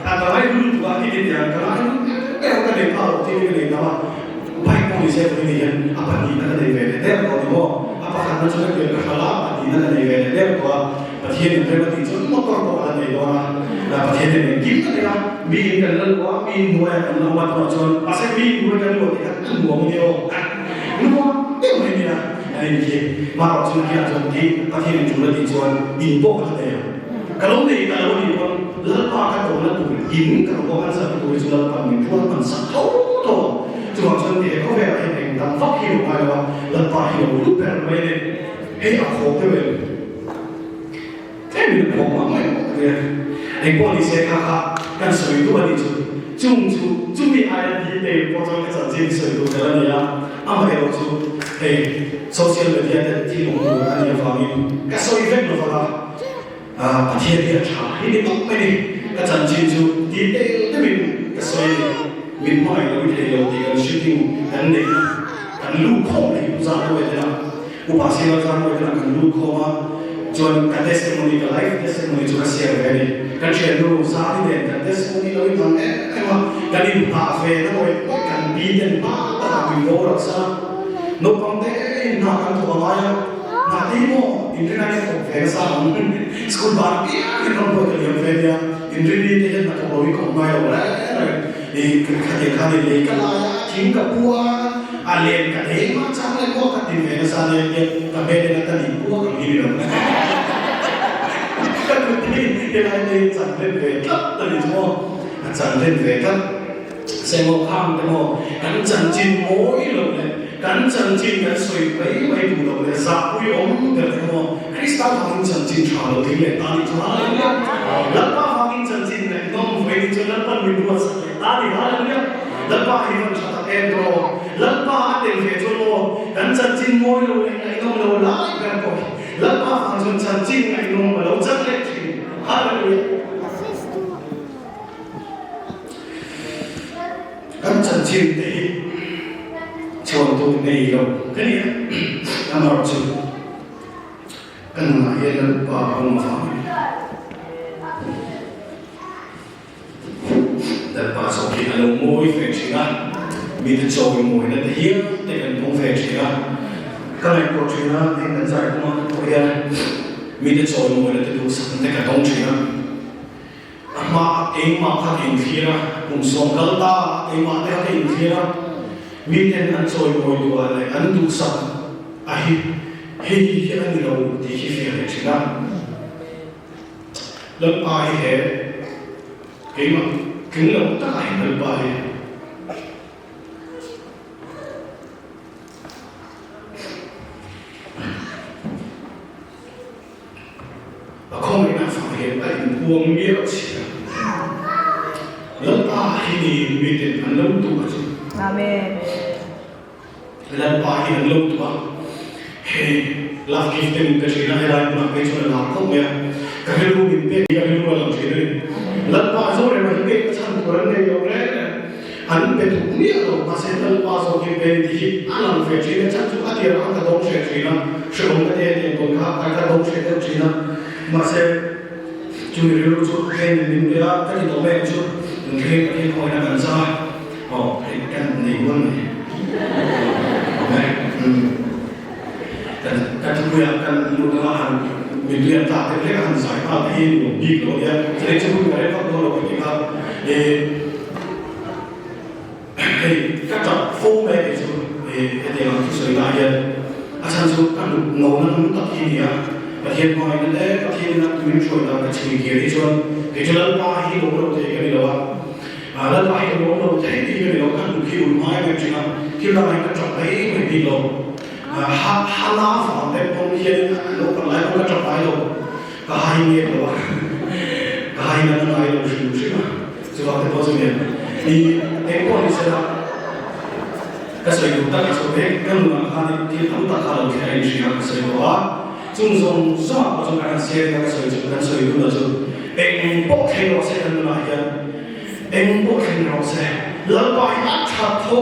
ka ngai hlu lutuk a, hi ti tiang ka ngai hlu em em a, ka nei phah loh thil hi ka nei tam a. Bike pawh ni se vawiin hian a pahnihna ka nei ve leh der tawh a ni maw? A pakhatna chu ka tir ka hral a, a pahnihna ka nei ve leh der tawh a. Pathian in rem a tih chuan motor pawh ka la nei dawn a, Pathian in engkim ka nei a, mi in kan la luah a, mi in hnuaiah kan la awm a tunah chuan mahse mi in hnuai kan luah tih kha a nuam a ni aw, nuam deuh mai a nia a ni khi. Marawh chu nakinah chuan kei Pathian in tul a tih chuan in pawh ka la nei ang, ka lo nei ta lo a nih pawn Lalpa ka tawhna tur in ka lo bawk an zahna tur hi chu Lalpa min ruat hman sak tho tho ang. Chuvang chuan he khawvelah hian eng dang vak hi lo ngai lo a, Lalpa hi lo lut ber mai a ni. Hei a khawp deuh em? Tlem in a khawp mah mai bawk a nia. Engpawh ni se kha kha kan sawi duh a nih chu. Chung chu chumi aia detail pawh chuan ka chanchin sawi duh tel a ni a. Amaherawh chu hei social media te thil awm tur a nih avangin ka sawi vek lo vang a. Pathian hi a tha hi ni tawp mai ni. Ka chanchin chu detail deuhin ka sawi a ni. Min hmangaih lo i thei lo tih kan shooting kan neihna kan luhkhawm leh hi zah deuh e tena. Upa Sela chuan awi khan kan lut khawm a, chuan ka testimony, ka life testimony chu ka share ve a ni. Kan thiannu Zari nen kan testimony lo inang em em a, kan inhah ve na awih awih kan pi ten hma takah min boral san a, naupang te inhah kan thawk a ngai a, hna te hi maw inrinai ka thawk ve nasa ang, school ban piang in rawn buai ka liam ve nia, inrini te hian hna thawk lo hi ka awm ngai lo reng reng, i khatiang khan in lei ka lai a, thing ka pu a, A len ka thei mah chang leh pawh ka ti ve nasa nia tia ka hmel en a ka nih pawh ka hlim lo. Ka kut hi helai te hi chan len ve tlat a ni chu maw, a chan len ve tlat. Semaw khang te maw kan chanchin mawi lo leh kan chanchin kan sawi mai mai duh lo leh zahpui awm ber te maw Krista vangin chanchin tha lo thil leh ta ni chu Hallelujah! Lalpa vangin chanchin ngaihnawm vawi ni chu Lalpan min ruatsak leh ta ni Hallelujah! Lalpa hi van tha tak em rawh. Lalpa a tel ve chuan maw kan chanchin mawi lo leh ngaihnawm lo lai ber pawh hi Lalpa vang chuan chanchin ngaihnawm a lo chan leh thin. Hallelujah. Kan chanchin te hi chhuan tur nei lo ka ni a, amaherawhchu chu ka nunah hian Lalpa a awm avangin. Lalpa zawk hi a lo mawi ve thin a, mite chawi mawina te hial te kan dawng ve thin a, ka ngaihtuah thin a, heng kan zai kawngah te pawh hian mite chawi mawina te duhsakna te ka dawng thin a, a hma keimah kha ka inthlir a, kum sawm kal ta keimah te kha ka inthlir a, miten an chawi mawi duh ah leh an duhsak a hi hei hi a ni lo tih hi fiah leh thin a. Lalpa hi he keimah tling lo takah hian Lalpa hi miah chhia. Lalpa hi ni miten an lo duh a chu. Amen. Lalpa hi an lo duh a. Hei love gift te min pe thin a, helai hmunah phei chuan a lar khawp mai a. Ka rilru min pek hi ka rilru a lang thin a ni. Lalpa Zorema hi pek a chhan tur an nei lo reng reng. An pe duh miah lo, mahse Lalpa zawk hi pe tih hi a lang ve thin a, chhan chu a tirah khan ka dawng hreh thin a, hrehawm ka ti a tih tawn kha ka dawng hreh deuh thin a, mahse chumi rilru chu heng min pe a, ka ti tawh mai ang chu, nung thleng Pathian khawngin a kan zam a, aw hei kan nei kual mai awm e, umm kan ka thupuiah kan lut anga han mipui an tlak deuh hlek a han zai nghal te hi nuam bik lo a nia, chutei chu hun ka rem vak dawn lo ka ti kha, ih. Hei ka tap fo mai kei chu hetiang ang thusawi lah hian a chhan chu ka hnuk no na nung tak hi nia Pathian hmangaihna te Pathian in a tuin hruai dan ka chhui kir hi chuan kei chu Lalpa hi lawm lo thei ka ni lo a Lalpa hi lawm lo thei tih hi ka ni lo ka hnuk hi ul hmai em thin a thil dangah hian ka tap mai mai bik lo ha hana vang te pawn hian lo kan lai pawn ka tap ngai lo ka hai nge lo a ka hai na ngai lo hrim hrim a. Chuvang te pawh chu nia i eng pawh ni sela ka sawi duh tak a chho mek ka nunah khan i thil tam tak kha lo thleng a inhria ka sawi tawh a chung zawng zawngah pawh chuan kan han share ina ka sawi chu kan sawi duhna chu eng pawh thleng rawh se kan nunah hian eng pawh thleng rawh se Lalpa hi a tha tho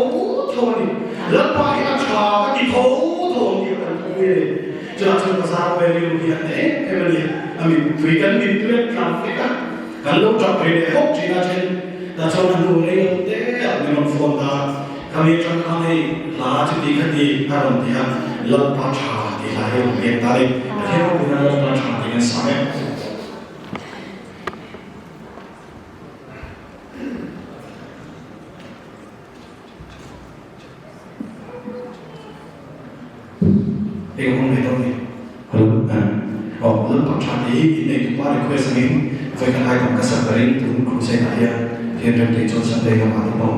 tho a ni Lalpa hi a tha ka ti tho tho ang tih kan pui a ni chutah chuan bazar vel rilru hi a hneh em em a ni a mittui kan mittui a tla vek a. Kan lo tap ve leh hawk thin a then ta chuan a hnu rei lo te ah min rawn phone ta khami atang khan hei hla chuti khati a rawn ti a Lalpa tha tih hla hi a rawn leng ta a ni Pathian ropui nan Lalpa tha tih kan sa em. Eng awm ve dawn ni? Hello Aw Lalpa tha tih hi innei tupa request angin vawikhat icon ka sak berin tun crusade ah hian thian rem thei chuan Sunday lamah te pawh.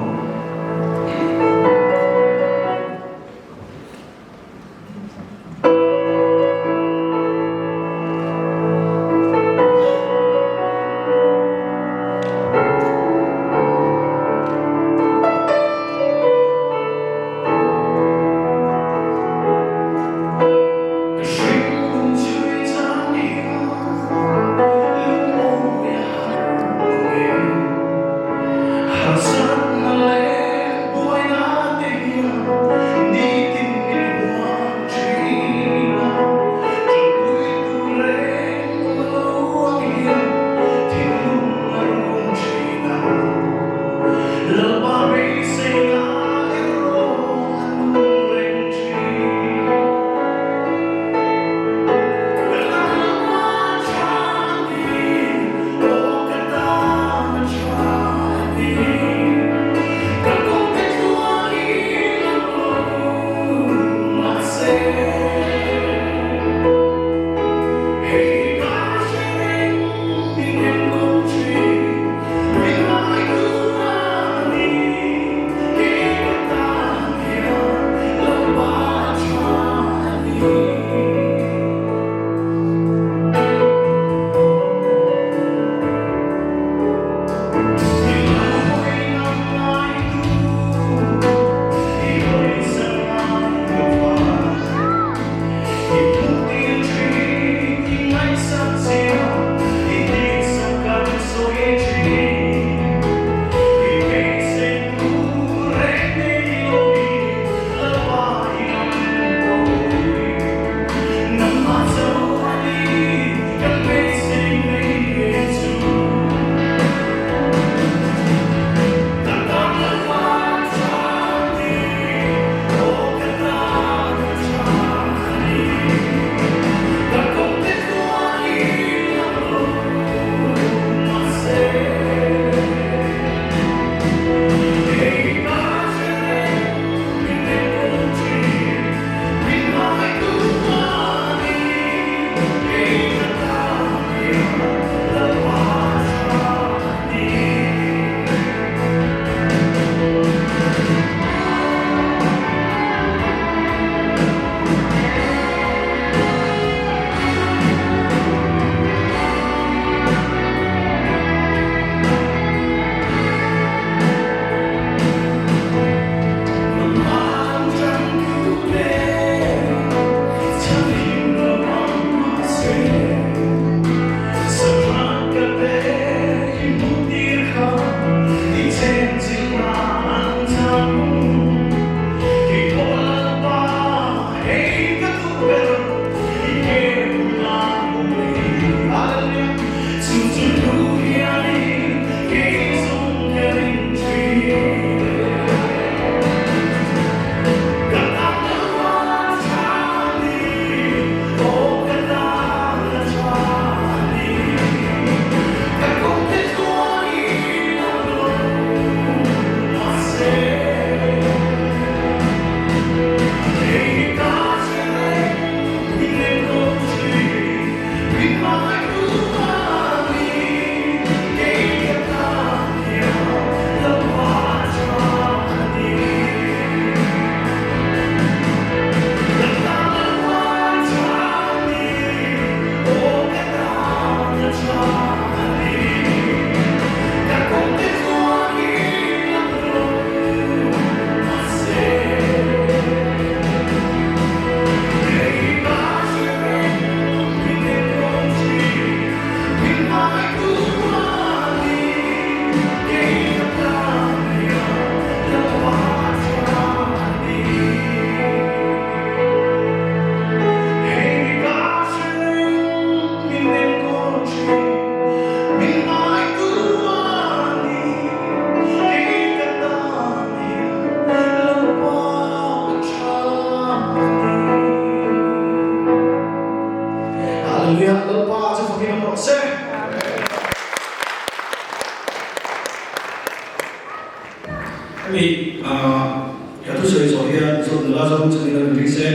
Hemi ka thusawi zawh hian Zawt nula zawng chungin a rawn ring se,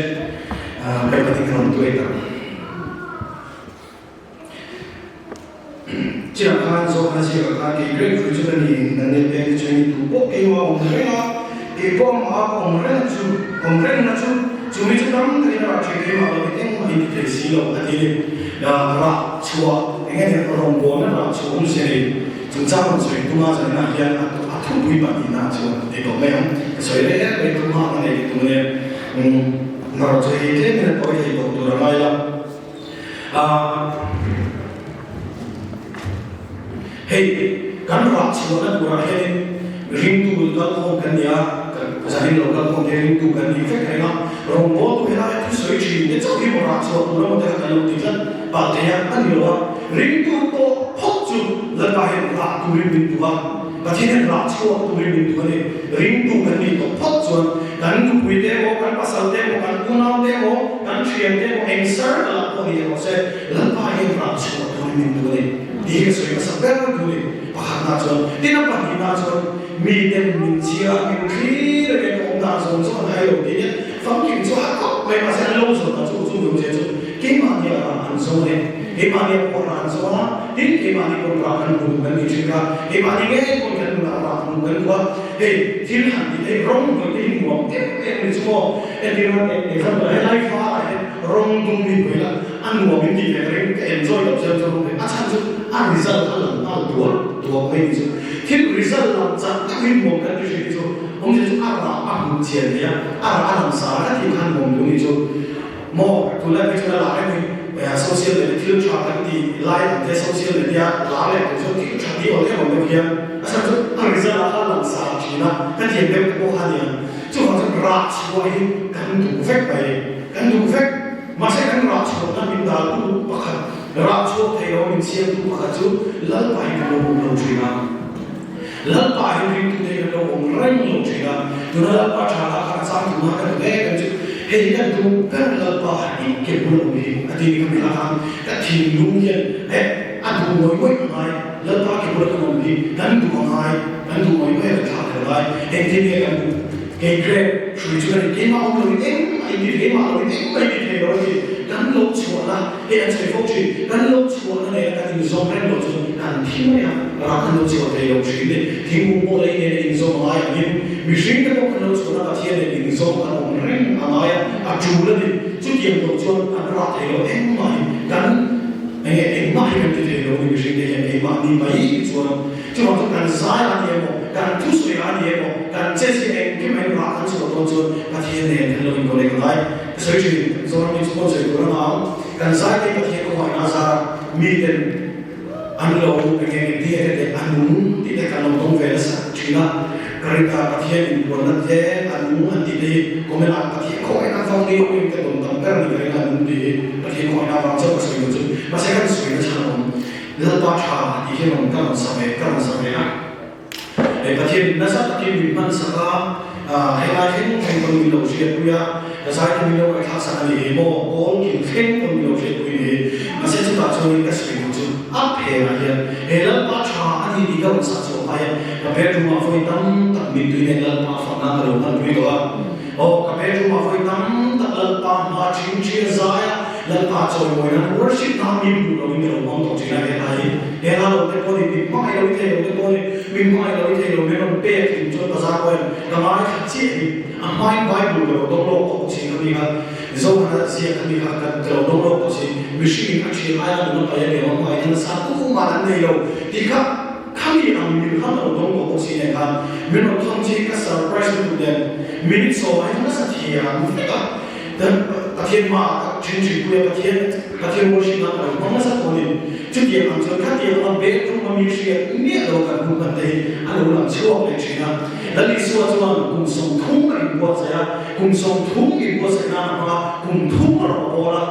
Paihpahnih ka rawn tuai tak. Chiah khan zawhna ziakah khan kei reng hrui chu ka ni, Daniel peng te chu ni tu pawh keimah awm reng a, kei pawh amah a ka awm reng a chu, awm reng na chu, chu mi chu tam takin a rah ṭhin keimah lovin engmah in ti thei si lo a ti ni. Rah chhuah eng nge ni rawngbawlna rah chhuah awm zia nei chungchang rawn sawi tum a zaninah hian a thupui pahnihna chuan ti tawh mai ang. Ka sawi reng reng mai tum hma ka nei tum a nia. Marawh chu hei tlemin a tawi thei tawh tur a ngai la. Hei kan rah chhuahna turah hianin ringtu kalkhawm kan ni a, zanin lo kalkhawm te ringtu kan ni vek reng a, rawngbawltu helaia thusawi thin te chauh hi maw rah chhuah tur emaw te kha kan lo ti tlat palh thei a, a ni lo a, ringtu pawh phawt chu Lalpa hian rah turin min duh a. Pathian hian rah chhuak turin min duh a ni. Ringtu kan nih tawh phawt chuan kan nupui te emaw, kan pasal te emaw, kan unau te emaw, kan thian te emaw, eng sar ka lah pawh ni emaw se, Lalpa hian rah chhuah turin min duh a ni tih hi ka sawi hmasa ber duh a ni. Pakhatna chuan, tin a pahnihna chuan miten min chhia, min thlir enge ka awm dan zawng zawng an hai lo tih nia famkim chu a khawp mai mahse an lo zawt a chu chu vawng che chu keimahni a rah an zawng a ni. Keimahni a pawh rah an zawng a, tin keimahni pawn rah kan hmu kan ti thin kha, keimahni ngei pawn kan nunah rah hmu kan duh a, hei thil han tih theih rawng hnuai te hi nuam em em ni chu maw, entirna example helai varah hian rawng dum hi hnuai la a nuam in tih ve ka ring, ka enjoy loh zel chu rawng hnuai, a chhan chu a result a lang nghal duah duah mai ni chu, thil result lang chak tak hi nuam kan ti thin hi chu awmzia chu a rah a hmuh chian thei a, a rah a lang sa ka tih khan nuam duh ni chu. Maw, tunlai phei chuan a lar em hi, social media thil tha kan ti lai ang te social media lar leh tur chuan thil tha ti awm em awm deuh hian a chhan chu a result ah khan lang sa thin a, ka thiam deuh te pawh kha aniang. Chuvang chuan rah chhuah hi kan duh vek mai, kan duh vek. Mahse kan rah chhuahna min daltu pakhat, rah chhuak thei lo min siamtu pakhat chu Lalpa hi kan lo awm lo thin a. Lalpa hi ringtute kan lo awm reng lo thin a, tuna Lalpa tha lah khan a chang tuna ka duh em em chu hei ka duh ber Lalpa i ke bul awm hi a ti ka hmel khan ka thinlung hian eh a duh ngawih ngawih a ngai Lalpa ke bula kan awm hi kan duh a ngai kan duh ngawih ngawih a kan thlak tel ngai engtin nge kan duh kei grep hrui chu ka ni keimah awm loin engmah in ti keimah loin engmah in ti thei lo a ti kan lo chhuahna Hei an sawi fo thin, kan lo chhuahna nena kan inzawm reng loh chu kan thi mai a, rah kan lo chhuah thei lo thin ni. Thingkung pawh lei nena inzawm a ngai angin mihring te pawh kan lo chhuahna Pathian nen inzawm kan awm reng a ngai a, a tul a ni. Chutiang loh chuan kan rah thei lo engmah hi kan enge engmah hi kan ti thei lo ni mihring te hian keimahni mai chuan chuvang chuan kan zai a ni emaw, kan thusawi a ni emaw, kan che zia engkim a inrah kan chhuah dawn chuan Pathian nen kan lo inkaw leh ka ngai. Ka sawi thin, Zoram hi chu pawn sawi tur a ngau. Kan zaite Pathian khawngaihna azara miten an lo eng eng eng tih te a nung tih te kan lo dawng ve nasa thin a. Ka rin a Pathian inpuanna te a nung an tih te hi comment ah Pathian khawngaihna vang ni awmin ka dawn tam ber a ni ka ring a nung tih hi Pathian khawngaihna vang chauh ka sawi lo chu. Mahse kan sawi na chhan a awm. Lalpa tha tih hi rawn ka rawn sa ve ka rawn sa ve a. Hei Pathian nasa takin min hmansak a, helai thleng thleng pawn min lo hriatpui a, ka zai te min lo ngaihthlak sak a ni hi maw, kawl kin thleng pawn min lo hriatpui ni hi. Mahse chutah chuanin ka sawi duh chu a phenah hian he Lalpa tha a ni tih ka rawn sah chhuah hma hian ka bedroom ah vawi tam tak mittui nen Lalpa fakna ka lo hmanpui tawh a. Aw, ka bedroom ah vawi tam tak Lalpa hma thin thin a zai a, Lalpa chawimawi nan worship nan min hmuh loin ka lo hmang tawh thin a, he hla hi he hla lo te pawh ni, min hmangaih lo i thei lo te pawh ni, min hmangaih lo i thei lo min rawn pek hlim chuan bazar pawh hian ka ngaithla chiah hi a hmain Bible ka lo dawng lawk tawh si kha mi kha Zohana ziak kha mi kha ka lo dawng lawk tawh si, mihringin a thian aia nuna pai a ni ang a hmangaihna nasa tuman an nei lo tih kha. Khami ang mil khan a lo dawng tawh bawk si nen khan min rawn thawn chi ka surprise lutuk nen minute sawmah hian nasa thiam vek a, then Pathian hmaah ka then thin pui a, Pathian Pathian worship nan ka lo hmang nasa tawh a ni. Chutiang ang chuan khatiang anga bedroom a mi hriat miah lo kan hmuh hman te hi a lo lang chhuak leh thin a. Lal Isua chuan kum 30 a inbuatsaih a, kum 30 inbuatsaih nan a hmang a, kum thum a rawn bawl a,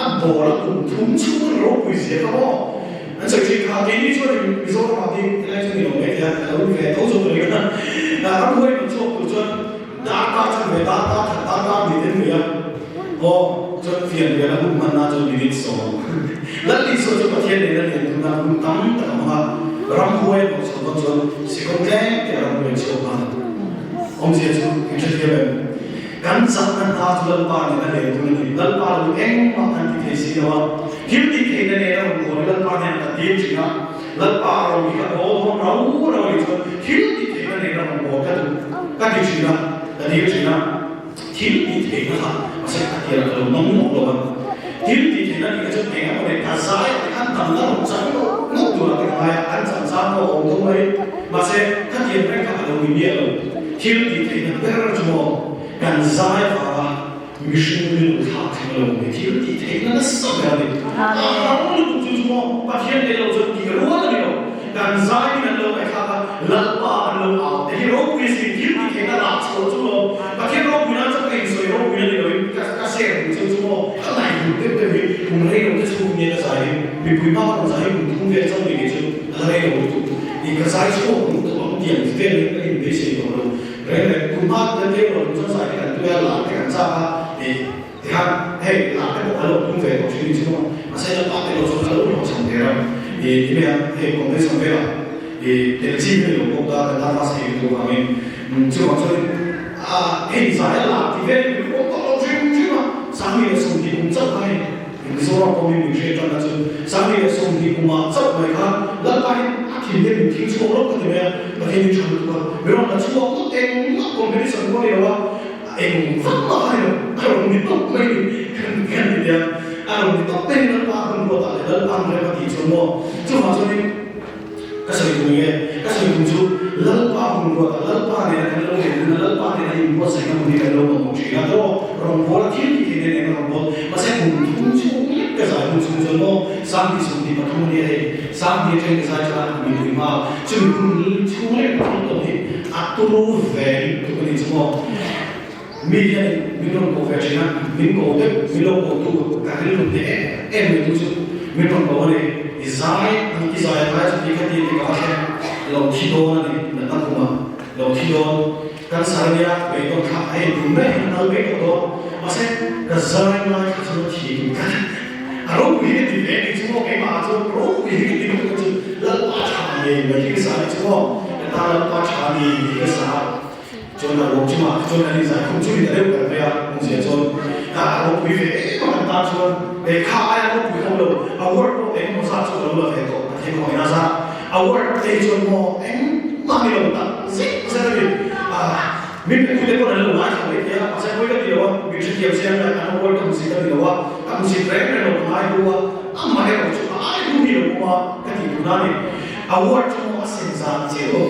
a bawl a kum thum chhung a ropui zia kha maw? An sawi thin kha, keini chuan in Mizoram ah hi helai chu ni lo mai thei a, ka lo in ve tho zawk a ni a. Ramhuai rawn chhuak tur chuan darkar chan ve, darkar khat, darkar hnih te an ve a. Aw, chuan fian rian a hun hman na chuan minute sawm. Lal Isua chu Pathian nena lian tum nan hun tam tak a hmang a, ramhuai a hnawh chhoh dawn chuan sikawng tlem te a ramhuai an chhuak nghal. Awmzia chu in hrethiam em? Kan chakna hna chu Lalpa nen a len dun a ni. Lalpa lo engmah kan ti thei si lo a. Thil ti theihna nen a rawn kawl i Lalpa nen kan dil thin a. Lalpa a rawn hi ka haw dawn rau rau a nih chuan thil ti theihna nen a rawn kawl ka duh ka ti thin a, ka dil thin a. Thil ti theihna kha mahse a tiang ka lo nawm nawk lo a. Thil ti theihna tih kha chu eng emaw leh ka zai ah te khan dang la rawn chang nawk nawk tur ah te ka ngai a, an chan zan pawh a awm tho mai. Mahse khatiang reng kha a lo ni miah lo. Thil ti theihna ber chu maw kan zai vanga mihring rilru thlak thleng lo ni thil ti theihna nasa ber a ni. A hang lutuk chu chu maw Pathian tel lo chuan tih rual a ni lo. Kan zai in an lo ngaihthlak a, Lalpa an lo au te hi ropui a si, thil ti theihna rah chho chu maw Pathian ropui nan chuan ka insawi ropui a ni lo in ka ka share duh cheu chu maw ka ngaihhlut deuh deuh hi kum rei lo te chhung nia ka zai hi mipui hma ka rawn zai hi kum thum vel chauh ni kei chu a la rei lo lutuk i ka zai chhuak duh tawh ang tiang vel in ka inbeisei tawh lo reng reng kum hma kan leng lo chuan zai te kan tui a lar te kan chak a i tikhan hei lar te pawh ka lo tum ve tawh thin ni chu maw mahse lalpa te lo chuan ka lo hlawhchham der a i ti mai a hei competition velah i tel chi hi lo bawk ta kan tan hmasa ei lutuk avangin chuvang chuan a hei zai a lar ti vel in awm tawh lo hrim hrim a 10,020 kum chauh kha hei Mizoram pawh hi min hriat tanna chu 10,020 kumah chauh mai kha Lalpa hi a thin hian min thing chhuak rawk ka ti mai a, Pathian hi tha lutuk a, mi rawn la chhuak ngawt engmah competition pawh a ni lo a, eng vak mah kha ni lo, a rawn ni tawp mai ni kan kan ti nia, a rawn ni tawp mai ni Lalpa a hun ruatah leh Lalpa an rem a tih chuan maw chuvang chuanin Ka sawi tum enge? Ka sawi tum chu Lalpa hun ruatah Lalpa nena kan lo len hun a, Lalpa nena inbuatsaihna hun hi kan lo mamawh thin a, tawh rawngbawla thil tih theih nen eng rawngbâwl mahse kum thum chhung lek ka zai hun chhung chuan maw 2023 a nia hei 2000 atangin ka zai tan a mipui hma chumi hun chhung lek ka thil tawh hi a turu ve lutuk a ni chu maw mi hian min rawn ko ve thin a, min ko deuh min lo ko tu ka rilru hneh em em mai tu chu min rawn ko a ni, i zai i zai a ngai chu ti kha ti ti ka va thleng lo thi dawn a ni natna khuma lo thi dawn cancer a nia beidawn thlak a hei tum mai hian a kal mai tawh dawn mahse ka zai ngai kha chuan a thi tum tlat a ropui hi ka ti ve ni chu maw keimah ah chuan ropui hi ka ti lutuk a chu Lalpa tha ngei mai hi ka sa a ni chu maw ka tan Lalpa tha ni hi ka sa a. Chuan a ruang chungah te chuan an inzai khum chu ni ta deuh kan mai a, awmzia chuan a ropui ve em a kan tan chuan lehkha aia ropui ho lo award pawh eng emaw zat chu ka lo la ve tawh ka thei khawih na zat award te hi chuan maw engmah ni lo tak zet zet a ni a min pe tute pawn an lo ngaithla mai thei a mahse pawi ka ti lo a min hrethiam se an an award ka hmu zit a ni lo a ka hmu zit reng reng lo ka ngai hu a amaherawh chu a ai hu hi lo awm a ka tih duh na a ni. Award chu maw a sem zan chiah lo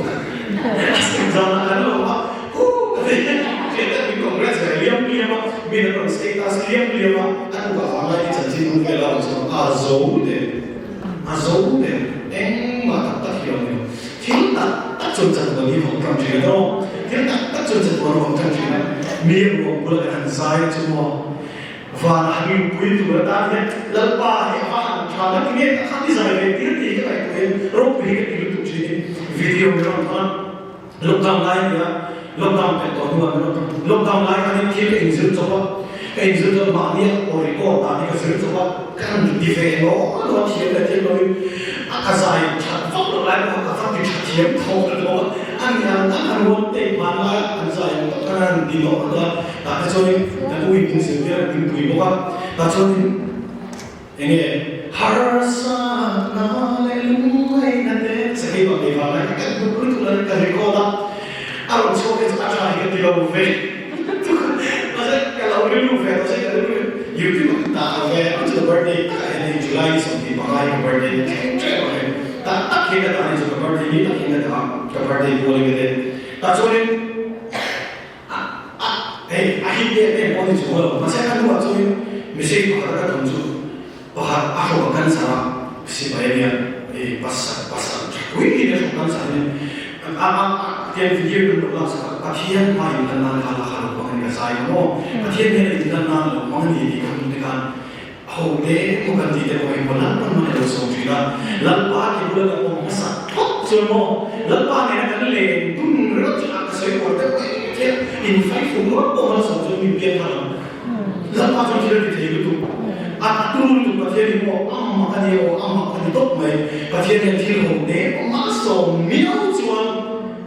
a sem zan ah kan lo a huh ka ti hriat min congrats ve liam liam a min an rawn status liam liam a a tukah vanglai hi chanchin hun vel a rawn chhuak a zo der a zo der engmah tak tak hi a awm lo thil tak tak chuan chatuan hi vawng tan thin a tawng thil tak tak chuan chatuan a vawng tan thin a mi ruang bula kan han zai chu maw Van a han inpui tur atan hian Lalpa hi a va han tha na ti nge tak khan i zai ve tir tih hi ka ngaihtuah in ropui hi ka ti lutuk thin in video min rawn thawn a lockdown lai a nia lockdown pelh tawh hnuah min rawn thawn lockdown lai khan in thil ka inzir chawp a ka inzir chawp mahni a aw record dan hi ka zir chawp a ka han ti ve law law a thiam leh thiam lo in a ka zai that vak loh lai pawh ka va ti tha thiam tho ka lo a a nia an han rawn take hmanlai a an zai ang tak khan an han ti lawh a. Tah te chuanin kan u in min zirtir a, min pui bawk a, tah chuanin eng nge harsa na leh lungngaihna te sakei bak nei vang lai ka kan hnuk lutuk lo ka record a, a rawn chhuak hi chu a tha hi ka ti lo ve mahse ka lo rilru ve tawh se ka rilru hi YouTube ah ka dah lo ve a chu birthday takah hian hei July ni 25 hi ka birthday ni thleng thleng ang hei tah tak hian ka dah a ni chu ka birthday ni tak hian ka dah a ka birthday pualin ka ti tah chuanin A a hei a hit em em pawh ni chu lo mahse a hnuah chuan mihring pakhat a ka tum chu pakhat a hrawk a cancer a sipai a nia i pasal pasal tha pui in a hrawk cancer a nia a a a tiang video in an lo laksak a Pathian hma in lan nan kha la kha lo hmang a ni ka zai kha maw Pathian hian a in lan nan lo hmang a ni tih ka hmu te khan ho te maw kan tih te pawh hi maw Lalpa hman a lo sawm thin a, Lalpa ki bula kan awm hmasa phawt chuan maw Lalpa nena kan len dun ringawt chu a ka sawi kual deuh em chiah in fai fum rawt pawh a la sawm chuan min pian hman ang Lalpa chuan thil a ti thei lutuk a tu lutuk Pathian hi maw a mak a ni aw a mak a ni tawp mai Pathian hian thil ho te pawh a sawm miau chuan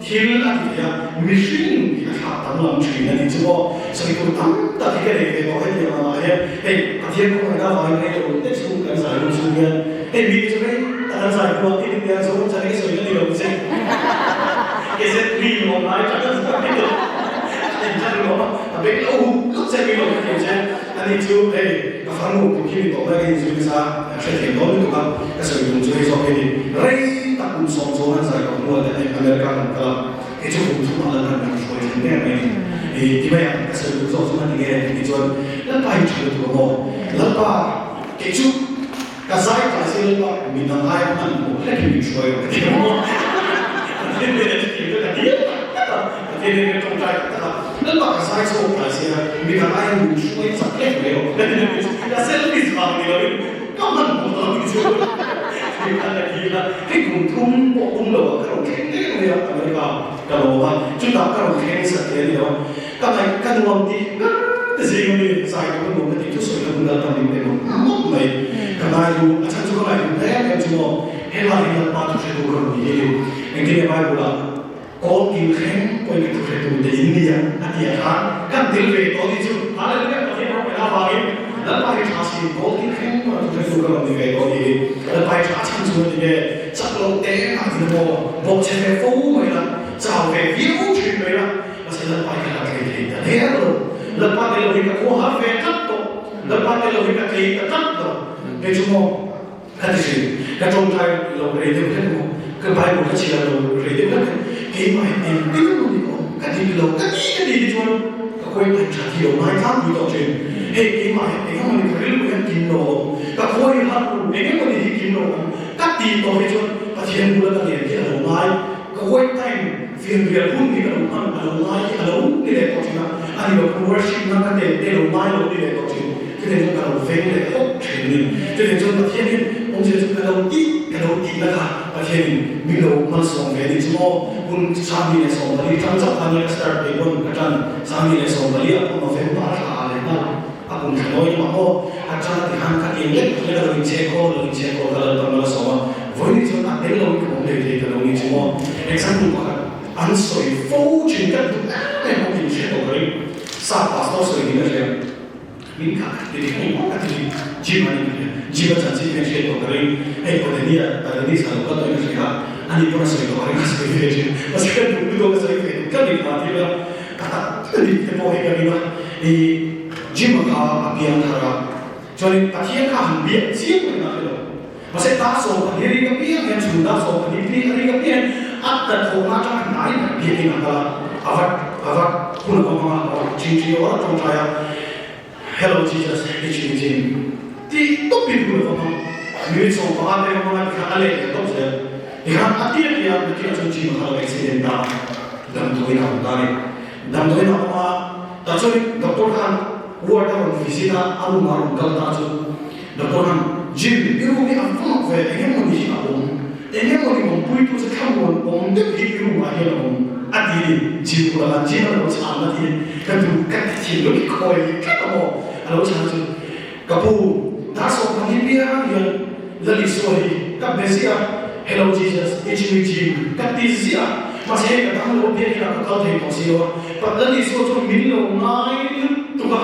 thil a ti thei a mihring hi a thlak. danglam thin a ni chu aw. Sawi tur tam tak hi ka nei ve tawh hetiang angah hian hei Pathian khawngaihna avangin rei lo te chhung kan zai hun chhung hian hei mite chu rei tak an zai hnuah i rinna hian Zoram chhan hi ka sawi na ni lo che. Ke zet mi lawm lai tha tak tak ni lo a in than lawm a, a beng lo hup lup che mi lo ka ti che. Ani chu hei ka farnu kum khi mi tawh mai ka inzui nasa a hre thei dawn lutuk a, ka sawi tum chu hei zawk hi ni. Rei tak kum sawm chuan an zai tawh hnuah te hei America kan kal a, kei chu kum thum ah Lalpan kan hruai thlen mek mai ni. I ti mai ang, ka sawi tum zawk chu ngati nge tih chuan Lalpa hi tha lutuk a maw? Lalpa kei chu ka zai ta si Lalpa mi dang ai hman hmuh hlek hi min hruai rawh ka ti a maw? Pathian nen a thil ka ti tak tak a, Pathian nen ka tawngtai tak tak a, Lalpa ka zai chhuak ta si a, mi dang ai min hruai chak hlek mai rawh ka ti a, ka selfish vang ni lovin ka hman hmuh ta ni chu tih kha ka ti a, hei kum thum pawh awm lo ah ka rawn thleng daih mai a, America ka lawm a, chutah ka rawn thleng sat hle a ni lo a, ka ngaih ka nuam tih ber te zing ami zai tur ka nuam ka tih thusawi ka hmun a ka min pe mawp mawp mai, ka ngai lu a chhan chu ka ngaih duh em em chu maw, helai hi Lalpa thu hretu ka rawn ni hi engtin nge Bible ah Kawl kil thleng pawhin ka thu hretu te in nia a ti a khan kan tel ve tawh ni chu Hallelujah Pathian ropui avangin Lalpa hi tha si kawl kil thleng pawh a thu hretu ka rawn ni ve tawh ni hi Lalpa hi tha chhan chu a ti nge chak loh te ah in maw bawk chhe ve fo mai la chau ve viau thin mai la mahse Lalpa hi ka la tlei thei ta der lo Lalpa tel lo hi ka khua har ve tlat tawh Lalpa tel lo hi ka tlei ta tlat lo hei chu maw Ka ti thin. Ka tawngtai lo rei deuh hlek maw? Ka Bible ka chhiar lo rei deuh hlek e. Keimah hi eng eng emaw ni aw? Ka dik lo, ka ti ka ti hi chuan ka khawi hnaih tha thi lo ngai tlangpui tawh thin. Hei keimah hi eng emaw ni ka rilru hian kim lo awm, ka khawi harh ru eng emaw ni hi kim lo awm ka ti tawh hi chuan Pathian bula ka ngen hi a lo ngai. Ka khawi time fianrial hun hi ka lo hman a lo ngai hi a lo ni leh tawh thin a, a ni lo ka worship na ka tel te lo ngai lo ni leh tawh thin. Chutiang chuan ka lo veng leh hawk thin a ni. Chutiang chuan Pathianin awmzia chu ka lo tih ka lo tihna kha Pathianin min lo malsawm ve a ni chu maw? Hun 2014 tang chauh khan nia ka start ve pawn ka tan 2014 ah pawh November a thla ah leh nghal a kum thla nawi lamah maw a tan a ti khan ka eng lek lek a lo inchhe khawl lo inchhe khawl ka Lalpan malsawm a vawiin chuan a tel lo in ka awm thei thei ta lo ni chu maw? Example pakhat an sawi fo thin ka duh em em bawk inhre tawh ka ring sa pastor sawi niin a hria. Min kha ka ti ring eng ka ti ring Jim a ni ka hria Jim a chanchin hian hriat tawh ka ring hei Kodenia Kadeni sa lo kal tawhin ka hria a ni pawn a sawi tawh ka ring a sawi ve thin mahse ka duh lutuk a sawi ve duh tlat ni kha a ti a ka tak tak a ni te pawh hi ka ring a i Jim a kha a piang thar a chuanin Pathian kha han biak chiang mai na hre lo mahse ta sawm pahnih ring apiang hian chhun ta sawm pahnih pi a ring apiang hian a hnathawhna atanga hnai ber biakin a kal a a va a va hun a va hmang a a va ṭing ṭing a tawngtai a Hello Jesus i ṭing ṭing tih tawpin hun a va hmang minute 15 te va hmang a tikhan a let leh tawp zel tikhan a tir tia nakinah chuan gym a kal a accident ta damdawiin a awm ta a ni damdawiin a awm a tah chuan doctor khan ward a rawn visit a a room ah a rawn kal ta chu Doctor khan, Jim, i room hi a vak ve, eng emawni hi a awm, eng emawni awmpuitu chu thlamuan awm deuh hi i room ah hian a awm, a ti ni. Jim bulah khan Jim a lo chhan a ti, ka duh ka ti thin lo hi khawi tlat a maw? A lo chhan chu, Ka pu, dar sawm hi piang hian Lali Sua hi ka be ziah a, Hello Jesus, it's me Jim, ka ti ziah a, mahse hei ka dang lo biak inah ka kal thei tawh si lo a, but Lali Sua chuan min lo ngai lutuk a,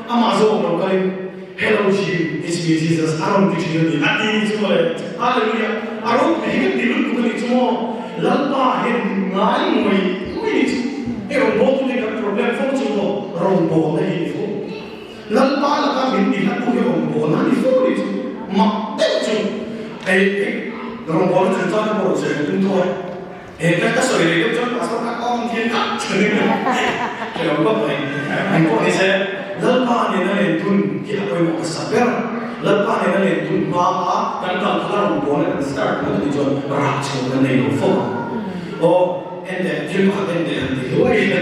amah zawk lo kalin, Hello Jim, it's me Jesus a rawn ti thin a ni. A ti ni chu mawle. Hallelujah! A ropui hi kan ti lutuk a ni chu maw? Lalpa hian min ngai ngawih ngawih ni chu. Hei rawngbawltu te kan problem fo chu maw? Rawngbawlna hi ni fo. Lalpa laka min ti hlattu hi rawngbawlna a ni fo ni chu. Mak deuh chu. Hei hei rawngbawlna chungchang te pawh rawn sawi tum tho e. He ka ka sawi leh deuh chuan pastor kha kawng thil kha chuan in ka lo kawp mai. Engpawh ni se, Lalpa nena len dun hi a pawimawh hmasa ber. Lalpa nena len dun hma a kan kal kha la rawn bawl a kan start phawt a nih chuan rah chho kan nei lo fo ang. Aw, en teh, thil pakhat en teh han ti hluai ila,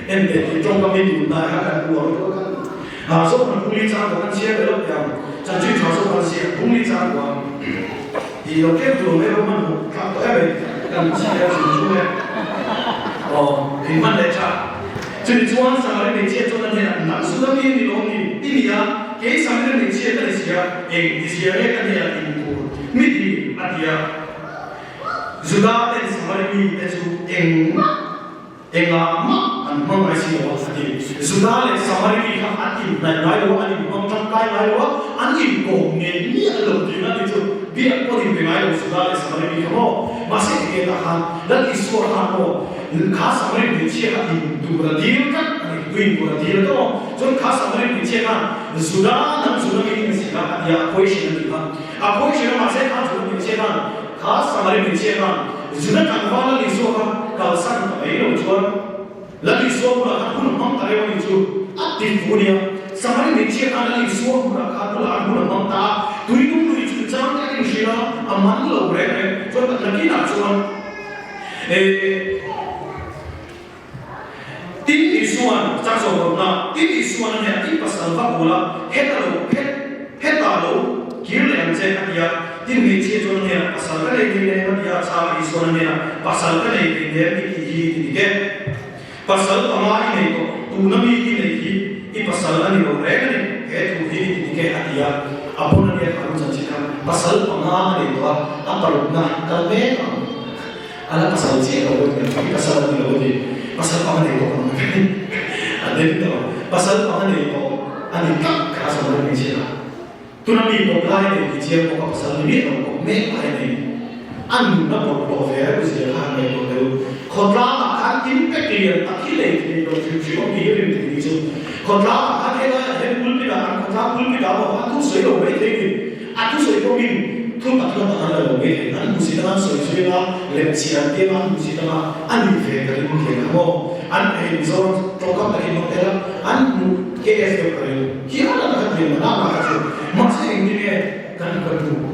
en teh tih tawngkam hi tun lai kha kan uar deuh a kan ah zawk han bungli chang pawh kan chhiar ve lo teh ang. Chanchin tha zawk han ziah bungli chang pawh ang. Tih lo tlem tur mai rawh hmanhmawh thlak tawh em mai kan chhiar chung chung e. Aw, in hman leh tha. Chumi chuan Samari hmeichhia chuan a hnenah, Nang Suda mi ni lawm ni? I ni a, kei Samari hmeichhia ka ni si a, eng ti zia nge ka hnenah in tur mi ti? a ti a. Juda ten Samari mite chu engmah engah mah an. An hmang ngai si lo a, a ti. Juda leh Samari mi kha an inhnaih ngai lo a, an inhmang tangkai ngai lo a, an inkawm ngei miah lo tihna ni chu biak pawh an inpe ngai lo Juda leh Samari mi kha maw? Mahse engtiang khan Lal Isua khan maw kha Samari hmeichhia kha in tur a dil tlat a ni, tuin tur a dil tawh maw? Chuan kha Samari hmeichhia khan Juda nang Juda mi i ni si kha a ti a, a question a ti kha. A question a mahse kha Juda hmeichhia khan kha Samari hmeichhia khan Juda tlangval Lal Isua kha kalsan ta mai lo chuan Lal Isua bulah khan hun hmang ta reuh a ni chu a ti fu nia. Samari hmeichhia khan Lal Isua hmunah khan bulah an hun a hmang ta a, tui dum lui chu chang te an inhrilh a, a man lo reng reng. Chuan nakinah chuan eh Tin Isua'n chang zawh rawtna, Tin Isua'n a hnenah i pasal va bul a, heta lo, het, hetah lo kir leh ang che, a ti a. Tin hmeichhia chuan a hnenah, Pasal ka nei thei nem, a ti a. Chhanga Isua'n a hnenah, Pasal ka nei thei nem i tih hi ti dik e. Pasal panga i nei tawh, tuna mi i neih hi i pasal a ni lo reng a ni, he thu hi i ti dik e, a ti a. A pawn a nia kha ram chanchin kha, pasal panga a nei tawh a, a parukna kal mek ang. A la pasal chiah lo a ni a, i pasal a ni lo a ni, pasal panga nei tawh ang a den tawh, pasal panga nei tawh a ni tlat kha a sawi mai chiah a. Tuna mi kawp lai a nei tih chiang bawk a, pasal ni miah lo kawp mek lai a nei. A nun a bawrh tawh ve reuh zia kha han ngaihtuah deuh. Khawtlangah khan impact lian tak hi lei thei lo hrim hrim awm tih hi rin thei ni chu. Khawtlangah khan helaiah hian pulpit ah an khawtlang pulpit ah pawh khan thusawi lo mai thei ni. A thusawi pawhin thu tak lam an la lo mai thei. An hmusit anga an sawi zui anga, lemchhi an ti anga an hmusit anga a nih ve ka ring thei kha maw. An ei Mizoram tawngkam takin hmang tel a, an hmuh KS deuh ka ring hial a ka ti ang a kha chu. Mahse engtin nge kan ka hmuh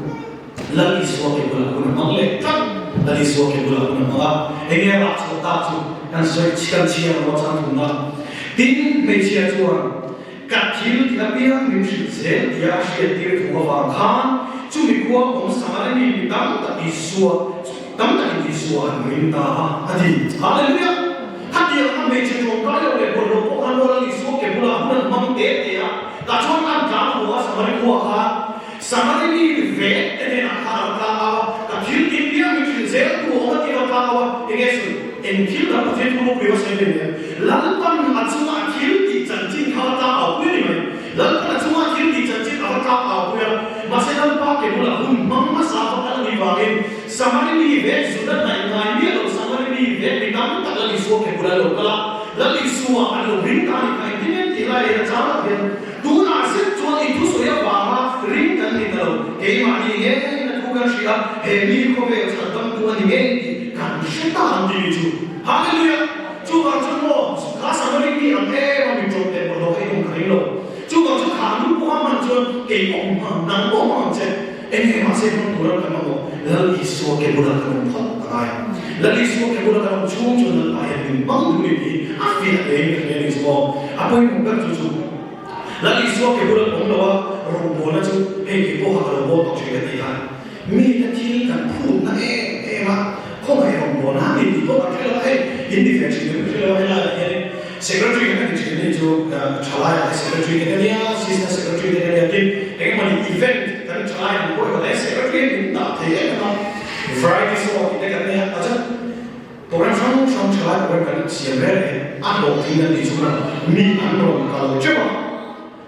Lal Isua ke bulah hun a hmang leh tlat. Lal Isua ke bulah hun a hmang a, enge rah chhuah tak chu kan sawi kan chhiar maw chang thumna. Tin, hmeichhia chuan Ka thil ti apiang min hrilh zel tia a hriattir thu avang khan chumi khua awm Samari mi mi tam tak Isua tam takin Isua an ring ta a, a ti. Hallelujah! Khatiang a hmeichhe tlawmkai lo leh bawlhhlawh pawh khan rual an Isua ke bulah hun an hmang te te a, tah chuan an tlang haw a Samari khua khan Samari mi ve te hnenah khan a va tlang au a, ka thil ti apiang min hrilh zel tu awm a ti a va tlang au a, enge sawi? Eng thil dang Pathian thu ropui va sawi ve nia? Lalpan a chunga a thil tih chanchin kha va tlang au pui a ni mai. Lalpan a chunga a thil tih chanchin a va tlang au pui a, mahse Lalpa ke bulah hun hmang hmasa va kal a nih vangin Samari mi ve Juda hnaih ngai miah lo Samari mi ve mi tam tak Lal Isua ke bulah a lo kal a, Lal Isua an lo ring ta a nih kha engtin nge tih lai leh a chang ah hian Tunah zet chuan i thusawi avanga ring kan ni ta lo, keimahni ngeiin a thu kan hria, he mi khawvel chhandamtu a ni ngei tih kan hre ta ang tih ni chu. Hallelujah! Chuvang chuan maw, kha Samari mi ang em a mi ṭawp leh bawlhhlawh kha i awm ka ring lo. Chuvang chu kha nu pawh a hman chuan kei pawh hmu hmang, nang pawh hmang ang che. Eng nge mahse hmang tura kan mamawh? Lal Isua ke bulah kan awm phawt a ngai. Lal Isua ke bula kan awm chhung chuan Lalpa hian min hmang duh ni tih a fiah hle in ka hria a ni chu maw. A pawimawh ber chu chu Lal Isua ke bula awm lo a rawngbawlna chu hei kei pawha ka lo bawl tawh thin ka ti khan mi te thil kan phutna em em a khawngaih rawngbawlna a ni tih pawh kan hre lo a hei in ti ve thin em ka hre lo a helaiah hianin Secretary kan ni thin a ni chu thalai ah te secretary te ka nia assistant secretary te ka nia tin engemaw ni event kan thalai an buai khat e secretary an in dah thei em em a variety show tih te kan nei a a chuan program hrang hrang thalai program kan siam reng reng a hlawhtling an tih chu khan mi an rawn kal teuh a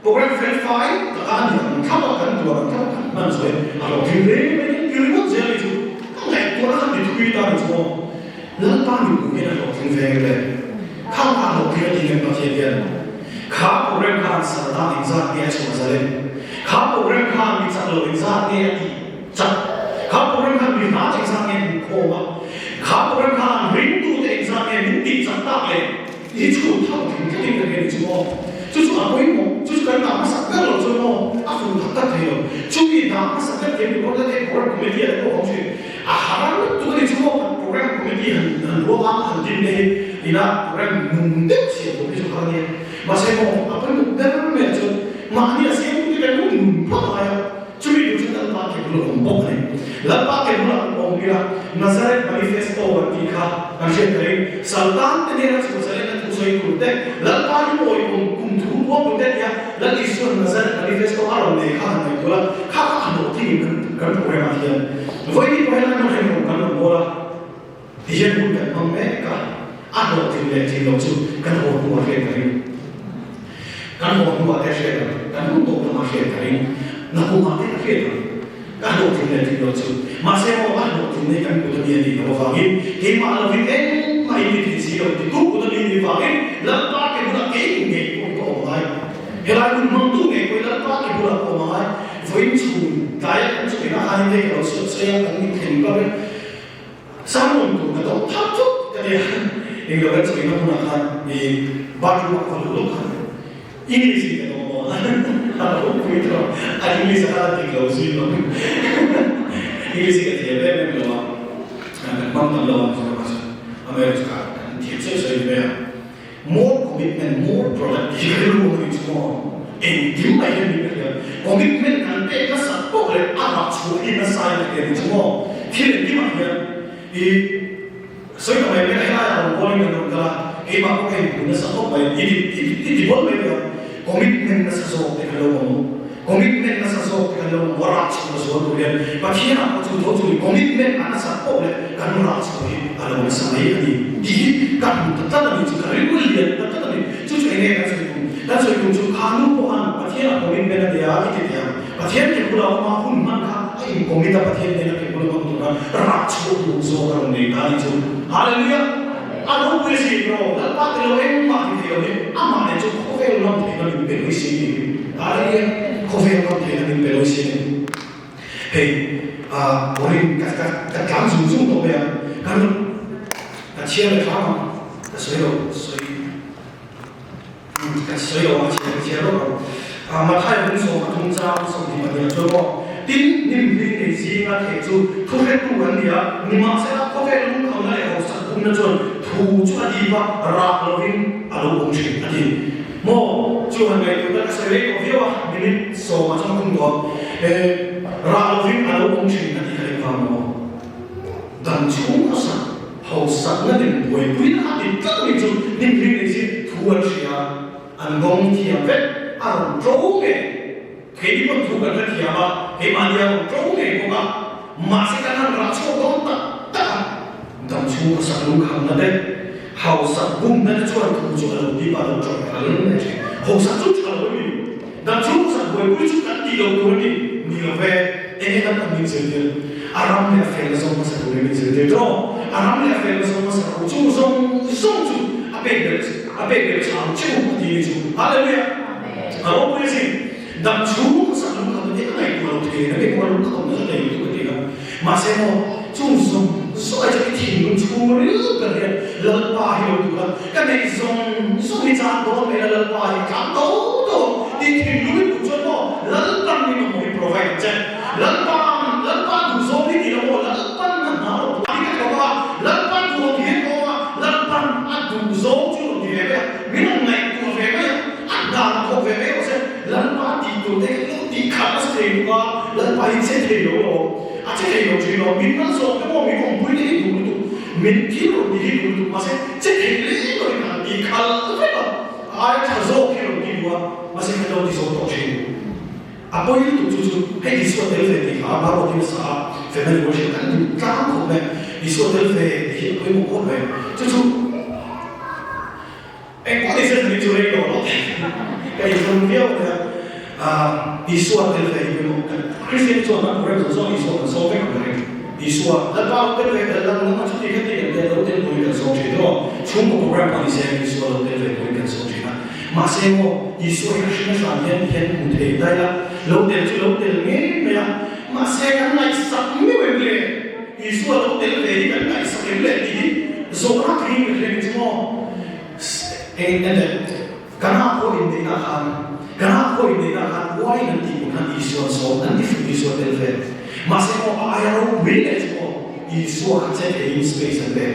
program fel fai taka a ni ang thlap a kan tuar ang thlap a kan hman zawh e a hlawhtling reng reng in ti ringawt zel a ni chu ka ngaihtuahna khan ti thui ta a ni chu maw. Lalpa mipui hian a hlawhtling ve ngei le. Kha kha hlawhtling a ti ngem Pathian hian. Kha program khan saltan engzat nge a chhuah zalen? Kha program khan mi chak lo engzat nge a tih chak? Kha program khan mi hlat engzat nge min khawm a? Kha program khan ringtute engzat nge min tih chak tak le? I chhut thau thing thlengin ka hria ni chu maw? Chu chu a pawimawh, chu chu kan dah hmasak ber lo chuan maw a fun tak tak thei lo. Chumi dah hmasak ber thiam tur pawh hei program committee ah te pawh a awm thin. A har lutuk a ni chu maw kan program committee han han ruang a han din te hi ina program nung deuh siam tur hi chu har a nia. Mahse maw a pawimawh ber mai ah chuan mahni a siamtu te kan hun nun phawt a ngai a. Chumi tur chu Lalpa ke bula awm bawk a ni. Lalpa ke bula an awm ila Nazareth Manifesto an tih kha kan hriat theih. Saltan te hnena chhuahzalen a thusawi tur te, Lalpa hi mawi awm kum thu puang tur te tia Lal Isua'n Nazareth Manifesto a rawn nei kha han ngaihtuah la, kha kha a hlawh thing kan kan program ah hian vawiin pawh hian an rawn heng rawn kan rawn bawl a, tihian hun kan hmang mek a. A hlawhtling leh tling lo chu kan haw hnuah hriat ka ring. Kan haw hnuah te hriat ang, kan hun tawh lamah hriat ka ring. Nakumah te ka hriat ang. Ka hlawhtling leh tling lo chu. Mahse maw a hlawhtling nei kan kut a mi a nih loh avangin keimah lovin engmah in ti thei si lo ti tu kut a mi nih vangin Lalpa ke bulah kei ngei pawh hi ka awm angai. Helai hun hmangtu ngei pawh hi Lalpa ke bulah ka awm angai. Vawiin chhun tlaia kan chawina khan hei ka lo suat sawi a, kan inthlen kar in sermon tur ka dawh thap thut ka ti a. Englo kan chawina hmunah khan i bathroom ah ka va luh lawk khan English in ka dawh maw a lo pui tawh a English a khan a dik lo zui lo English hi ka thiam em em lo a kan hmang tam lo a Mizoramah chuan America kan thiam sawi sawi ni mai a. More commitment, more product tih hi ka rilru a ni chu maw? Engkim mai hian min pe hliam. Commitment kan pek nasa tawk leh a rah chhuah hi nasa in a hliam ni chu maw? Thil engkimah hian i sawi ta mai mai a, helaiah rawn kualin kan rawn kal a, keimah pawh ka inhmu nasa khawp mai, i ti i ti bawl mai mai a, commitment nasa zawk te kan lo awm. Commitment nasa zawk te kan lo awm, a rah chhuah zual tur hian Pathianah pawh chu tho chu ni commitment a nasa pawh leh kan rah chhuah hi a lo nasa mai a ni tih hi ka hmu ta tlat a ni chu ka rilru lian ta tlat a ni. Chu chu enge kan sawi tum? Kan sawi tum chu kha nu pawh han Pathianah commitment a nia i ti thei ang. Pathian ke bula awma hun hman kha a in commit a Pathian hnena ke bula hmang tura rah chhuah tur zawk a rawn nei ta a ni chu. Hallelujah! A ropui a si tawh, Lalpa ti lo engmah ti thei lo hi amah nen chu khawvel ram theihna min pe lawih si tih hi Hallelujah! Khawvel ram theihna min pe lawih si a ni. Hei ah Orin ka ka ka tlang zung zung tawh mai a, kan ka chhiar leh hram ang, ka sawi lo sawi Ka sawi lo a, chhiar chhiar lawk ang. Mathai hung 30 chang 22 chuan maw, Tin, hnim hling nei zinga theh chu thu hretu an ni a, nimahsela khawvel lungkhamna leh hausak pumna chuan thu chu a dip a, rak lovin a lo awm thin a ti. Maw, chu han ngaihtuahna ka sawi rei tawh viau a, minute sawmah chuan a kum tawh a, rak lovin a lo awm thin a ti kha engvang maw? Dam chhung hmasa hausakna nen buaipui na a ti tlat mai chu hnim hlim nei si thu an hria, an dawng thiam vek, a rawn ṭo ngei. Keini pawn thu kan hre thiam a, keimahni a rawn ṭo ngei bawk a, mahse kan han rah chhuak dawn tak tak a. Dam chhung hmasak lungkhamna te, hausak bumna te chuan thu chu a lo dip a, a lo ṭawng ral mai ṭhin. Hausak chu ṭha lo a ni. Dam chhung hmasak buaipui chu kan tih lo tur a ni, ni lo ve. Enge kan tam min zirtir? A ram leh a felna zawng hmasa turin min zirtir tawh. A ram leh a felna zawng hmasa ro chung zawng zawng chu a pek belh a pek belh chhang che u a ti ni chu. Hallelujah! A ropui asin. Dam chhung hmasa lungkham te a ngaihtuah lo thei na pek pawh a lungkham nasa thei lutuk a ti a. Mahse maw chung zawng zawng ai chuan i thinlung chhung ril ber hian Lalpa hi lo duh a, ka neih zawng zawng hi chan dawn mai la Lalpa hi tlang do do ang tih thinlung i duh chuan maw Lalpan min mamawh hi provide ang che. Lalpan, Lalpa duh zawng hi ti lo maw Lalpan a hna lo tih ka thawk a, Lalpan duh ang hian ka awm a, Lalpan a duh zawng chu rawn ti ve mai a, min rawn ngaihtuah ve mai a, a hna rawn thawk ve mai rawh se. Lalpa tih tur te hi lo tih khat nasa thei bawk a, Lalpa hi che thei lo alawm, a che thei lo thin lo, min hman zawk te pawh min awmpui te hi duh lutuk, min thil rawn ti hi duh lutuk, mahse che thei leng lo in han tih khalh vek a, a aia tha zawk hi rawn ti duh a, mahse kan lo ti zawk tawh thin. A pawi lutuk chu chu hei Isua tel ve tih kha a ruat in a sa a, family worship kan duh tlang khawp mai, Isua tel ve tih hi a pawimawh khawp mai, chu chu. Engpawh ni se tuni chu rei lo lo ka inthun viau mai a, Isua tel ve hi pawimawh kan Kristian chuan kan program zawng zawng Isua kan sawm vek ang ka ring. Isua Lalpa lo tel ve tel lang nang a chuti kha ti kan tel lo tel turin kan sawm thin tawh. Chhungkaw program pawh ni se Isua lo tel ve turin kan sawm thin a. Mahse maw Isua hi a hring a hran hian hian hmu thei daih a, lo tel chu lo tel ngei mai a, mahse kan ngaihsak meuh em le? Isua lo tel ve hi kan ngaihsak em le tih hi zawhna thing ka hre chu maw? Eng eng Kana pawh inneihna khan Kana pawh inneihna khan wine an tih pawh khan Isua an sawm an ti fuh Isua tel ve. Mahse maw a aia ropui leh chu maw Isua kha che theiin space an pe.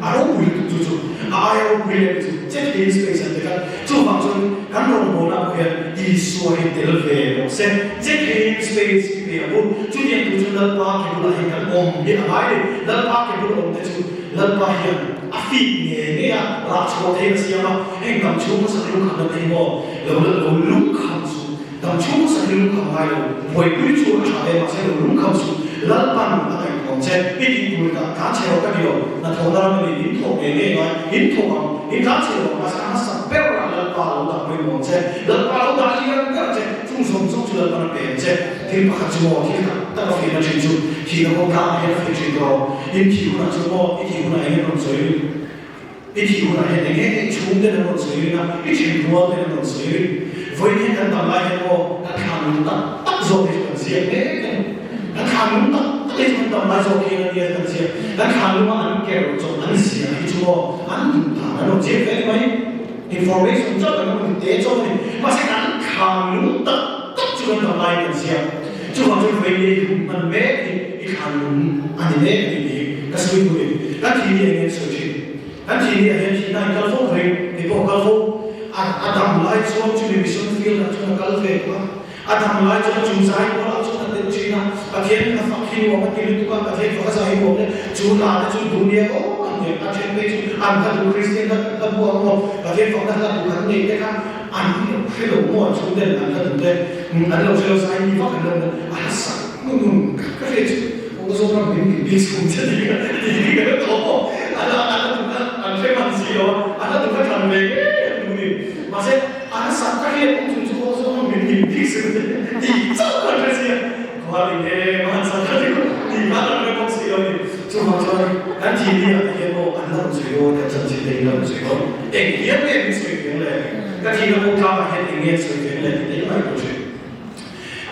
A ropui lutuk chu chu a aia ropui leh chu che theiin space an pe kha. Chuvang chuan kan rawngbawlna pawh hian Isua hi tel ve rawh se. Che theiin space i pe ang u. Chutiang tur chuan Lalpa ke bulah hian kan awm hi a ngai ni. Lalpa ke bul awm te chu Lalpa hian a fit nge nge a, rah chhuah theiin a siam a. Heng dam chhung hmasa hi lungkhamna te hi maw lo lo lungkham suh. Dam chhung hmasa hi lungkham ngai lo. Buaipui chu a tha ve mahse lo lungkham suh. Lalpan a ngaihtuah. pawimawh ang che. I tih tur dah tlan chhe rawh ka ti lo. Hnathawhna ram a ni, in thawk ngei ngei ngai, in thawk ang, in tlan chhe lo ang, mahse a hmasa ber ah Lalpa lo dah pawimawh ang che. Lalpa lo dah lian ber ang che, chung zawng zawng chu Lalpan a pe ang che. Thil pakhat chu maw, thil tak tak a fiahna thin chu thihna kawng tlangah hian a fiah thin tawh. In thih hunah chuan maw, i thih hunah eng nge rawn sawi rin? I thih hunah hian eng nge i chhungten an rawn sawi rin a, i thinrual ten an rawn sawi rin? Vawiin hian kan dam lai hian maw, kan thlan lung tak tak zawk hi chu kan ziak mek a ni. Kan thlan lung tak tak hi chu kan dam lai zawk hian a nia kan ziak. Kan thlan lunga an ker chawp an ziah hi chu maw, an duh dan an rawn ziak ve a ni mai. Information chauh kan rawn te chauh a ni. Mahse kan thlan lung tak tak chu kan dam lai kan ziak. Chuvang chuan vawiin hi i hun hman mek hi i thlan lung a ni mek a ni tih hi ka sawi duh a ni. Kan thih ni eng nge sawi thin? Kan thih ni ah hian thihna in kal fo ka ring, kei pawh ka kal fo. A a dam lai chuan chumi mission field ah chuan a kal ve tawh a. A dam lai chuan chung zai pawl ah chuan a tel thin a. Pathian a fak hi nuam a ti lutuk a, Pathian fak a zai nuam le. Chu hla te chu dunia aw an nei, a then phei chu an hla duh Kristian hla hla bu ang maw, Pathian fakna hla duh an nei te kha an lo hre lo maw an chhung ten an hla duh te an lo hre lo zai mi vak an lo na a hla sak ngun ngun ka hre chu aw Zoram min min bik chhung che ti ka ti ka hre tawh maw a hla a hla duh kha an hre hman si lo a a hla duh kha thlan ve ngei an duh ni mahse a hla sak ka hriat awm chung chu aw Zoram min min bik chhung che ti chauh ka hre sia khual in e man sak ka ti ti kha kan hre bawk si lo ni chuvang chuan kan thih ni ah te hian maw an la rawn sawi dawn kan chanchin te hi la rawn sawi dawn eng hian nge min sawi fiang le Ka thihna kawng tlangah hian eng nge sawi ve le tih mai tur hre.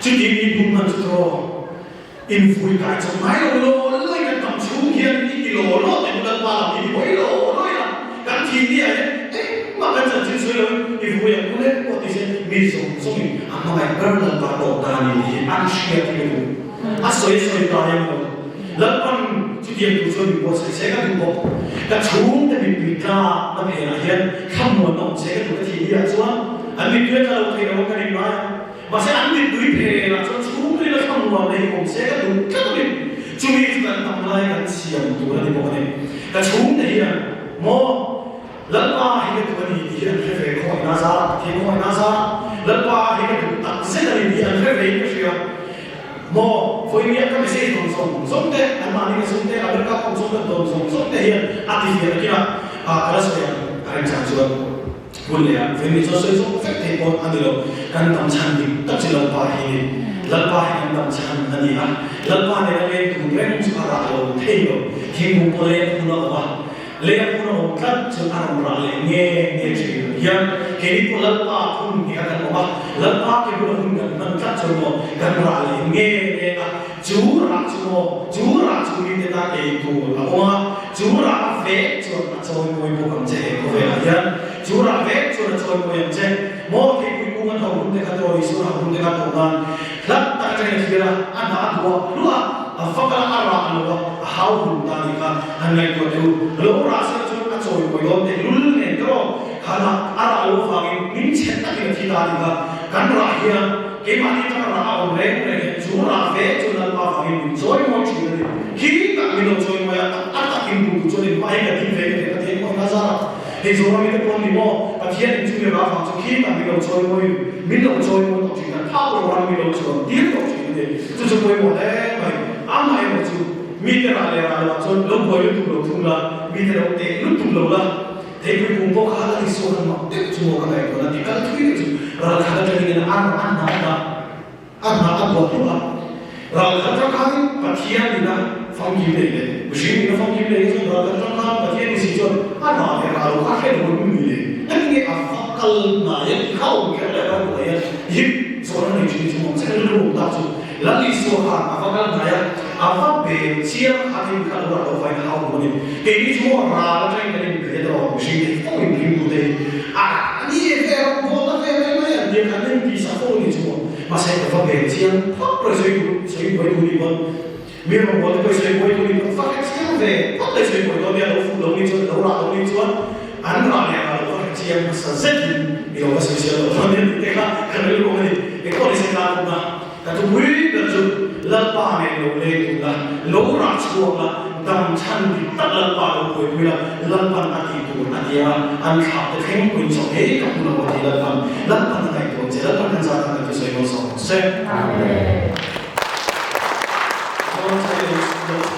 Chuti mi bum hman chu thaw in vui kai chawp ngai lo law lawi kan tam chhung hian i ti law law teh Lalpa lam hi ni buai law lawi la kan thih ni ah hian engmah kan chanchin sawi lo in i vui ang kule pawh ti se mi zawng zawng in a hmangaih ber Lalpa tawk ta ni tih hi an hriat hi ka duh. A sawi sawi ta em lo. Lalpan chutiang tur chuan min buatsaih che ka duh bawk. Ka chhungte mittui tlakna phenah hian thlamuanna awm che ka duh ka thih ni ah chuan an mittui a tla lo thei lo ang ka rin ngai a. Mahse an mittui phenah chuan chhungrila thlamuanna hi awm che ka duh tlat a ni. Chumi chu kan tam lai kan siam tur a ni bawk a ni. Ka chhungte hian maw Lalpa hi ka duh a ni tih hi an hre ve khawngaihna zar a, Pathian khawngaihna zar a, Lalpa hi ka duh tak zet a ni tih an hre ve in ka hria. Maw, vawinia ka message dawn zawng zawng te, anmahni ka chhung te, America ka awm chhung ka dawn zawng zawng te hian a ti fiah takin a, ka la sawi ang a remchang chuan hun leh ah vawinia chuan sawi zawng vek thei pawh a ni lo. Kan dam chhan dik tak chu Lalpa hi ni. Lalpa hi kan dam chhan a ni a, Lalpa nena leng tur reng chu a rah lo thei lo. Thingkung pawh leng hun a awm a. Lei a phun a awm tlat chuan a rawn rah leh nge nge thin ang hian keini pawh Lalpa phun hnih a kan awm a, Lalpa ke bula hun kan hman tlat chuan maw kan rah leh nge nge a, chu rah chu maw chu rah chu mite tan ei tur a awm a, chu rah a vek chuan a chawi mawi bawk ang che he khawvelah hian chu rah vek chuan a chawi mawi ang che maw theipui kung an ho hun te kha tawh Isua ho hun te kha tawh nan hlat tak atangin a thlir a, a hna a duh a hluah a. A vak a, a rah lo a, a hau hun ta nih kha han ngaihtuah teh u. Lo rah sela chuan a chawi kawi dawn teh lul nen te rawh. Kha lah a rah lo avangin min chhe takin a thi ta nih kha. Kan rah hian keimahni taka rah a awm reng reng hian chu rah ve chu Lalpa vangin min chawi mawi thin a ni. Khi tak min lo chawi mawi a, a takin duh duh chuan in hmai ka ding ve ka ti Pathian pawhin a zar a. Hei Zoram ite pawh ni maw, Pathian in chumi rah vang chu khi tak min lo chawi mawi, min lo chawi mawi tawh thin a, phak lo ram min lo chuan tir tawh thin a ni. Chu chu pawimawh hle mai. Amah erawh chu mite rah leh rah loah chuan lo buai lutuk lo thung la, mite lo teh lutuk lo la. Theipui kung pawh kha a Isua khan mak deuh chu maw ka ngaihtuahna ti kal thui deuh chu ral khat atangin a a hna a a hna a buah hluah a. Ral khat atang khanin Pathian ina famkim nei leh mihring ina famkim nei chuan ral khat atang khan Pathian ni si chuan a rah leh rah lo kha a hre lo em ni le? Engtinge a va kal hnai a kha awm kher leh ral buai a hip zawhna nei thin chu mawm che rilru awm tak chu Lal Isua khan a va kal hnai a, a va bel chiang kha thil kha lo rah lo vain a hau duh a ni. Keini chu maw ral atangin kan inbei a tawh mihring te hi fo in ringtu te hi a ni ve ram vawt a ve mai mai an nia khan in tih sak fo a ni chu maw. Mahse ka va bel chiang phawt pawh i sawi duh sawi buai duh ni pawn mi rawngbawl te pawh i sawi buai duh ni pawn va hre chiang ve phawt pawh i sawi buai dawn nia lo fuh lo ni chuan lo rah lo ni chuan an rah leh rah lo va hre chiang hmasa zetin i lo va sawi sial lo dawn nia tih te kha ka rilru a ni. Engpawh ni se tlan awmna Ka thupui ber chu Lalpa nen lo leng duh la, lo rah chhuak la, dam chhan dik tak Lalpa lo buaipui la, Lalpan a tih tur a tia, an thlah te thleng pawhin chaw hei ka hmu lo a ti Lalpan, Lalpan a ngaihtuah che, Lalpan kan zat ang kan ti sawi maw sawm se. Amen. Chuan chai lo lo.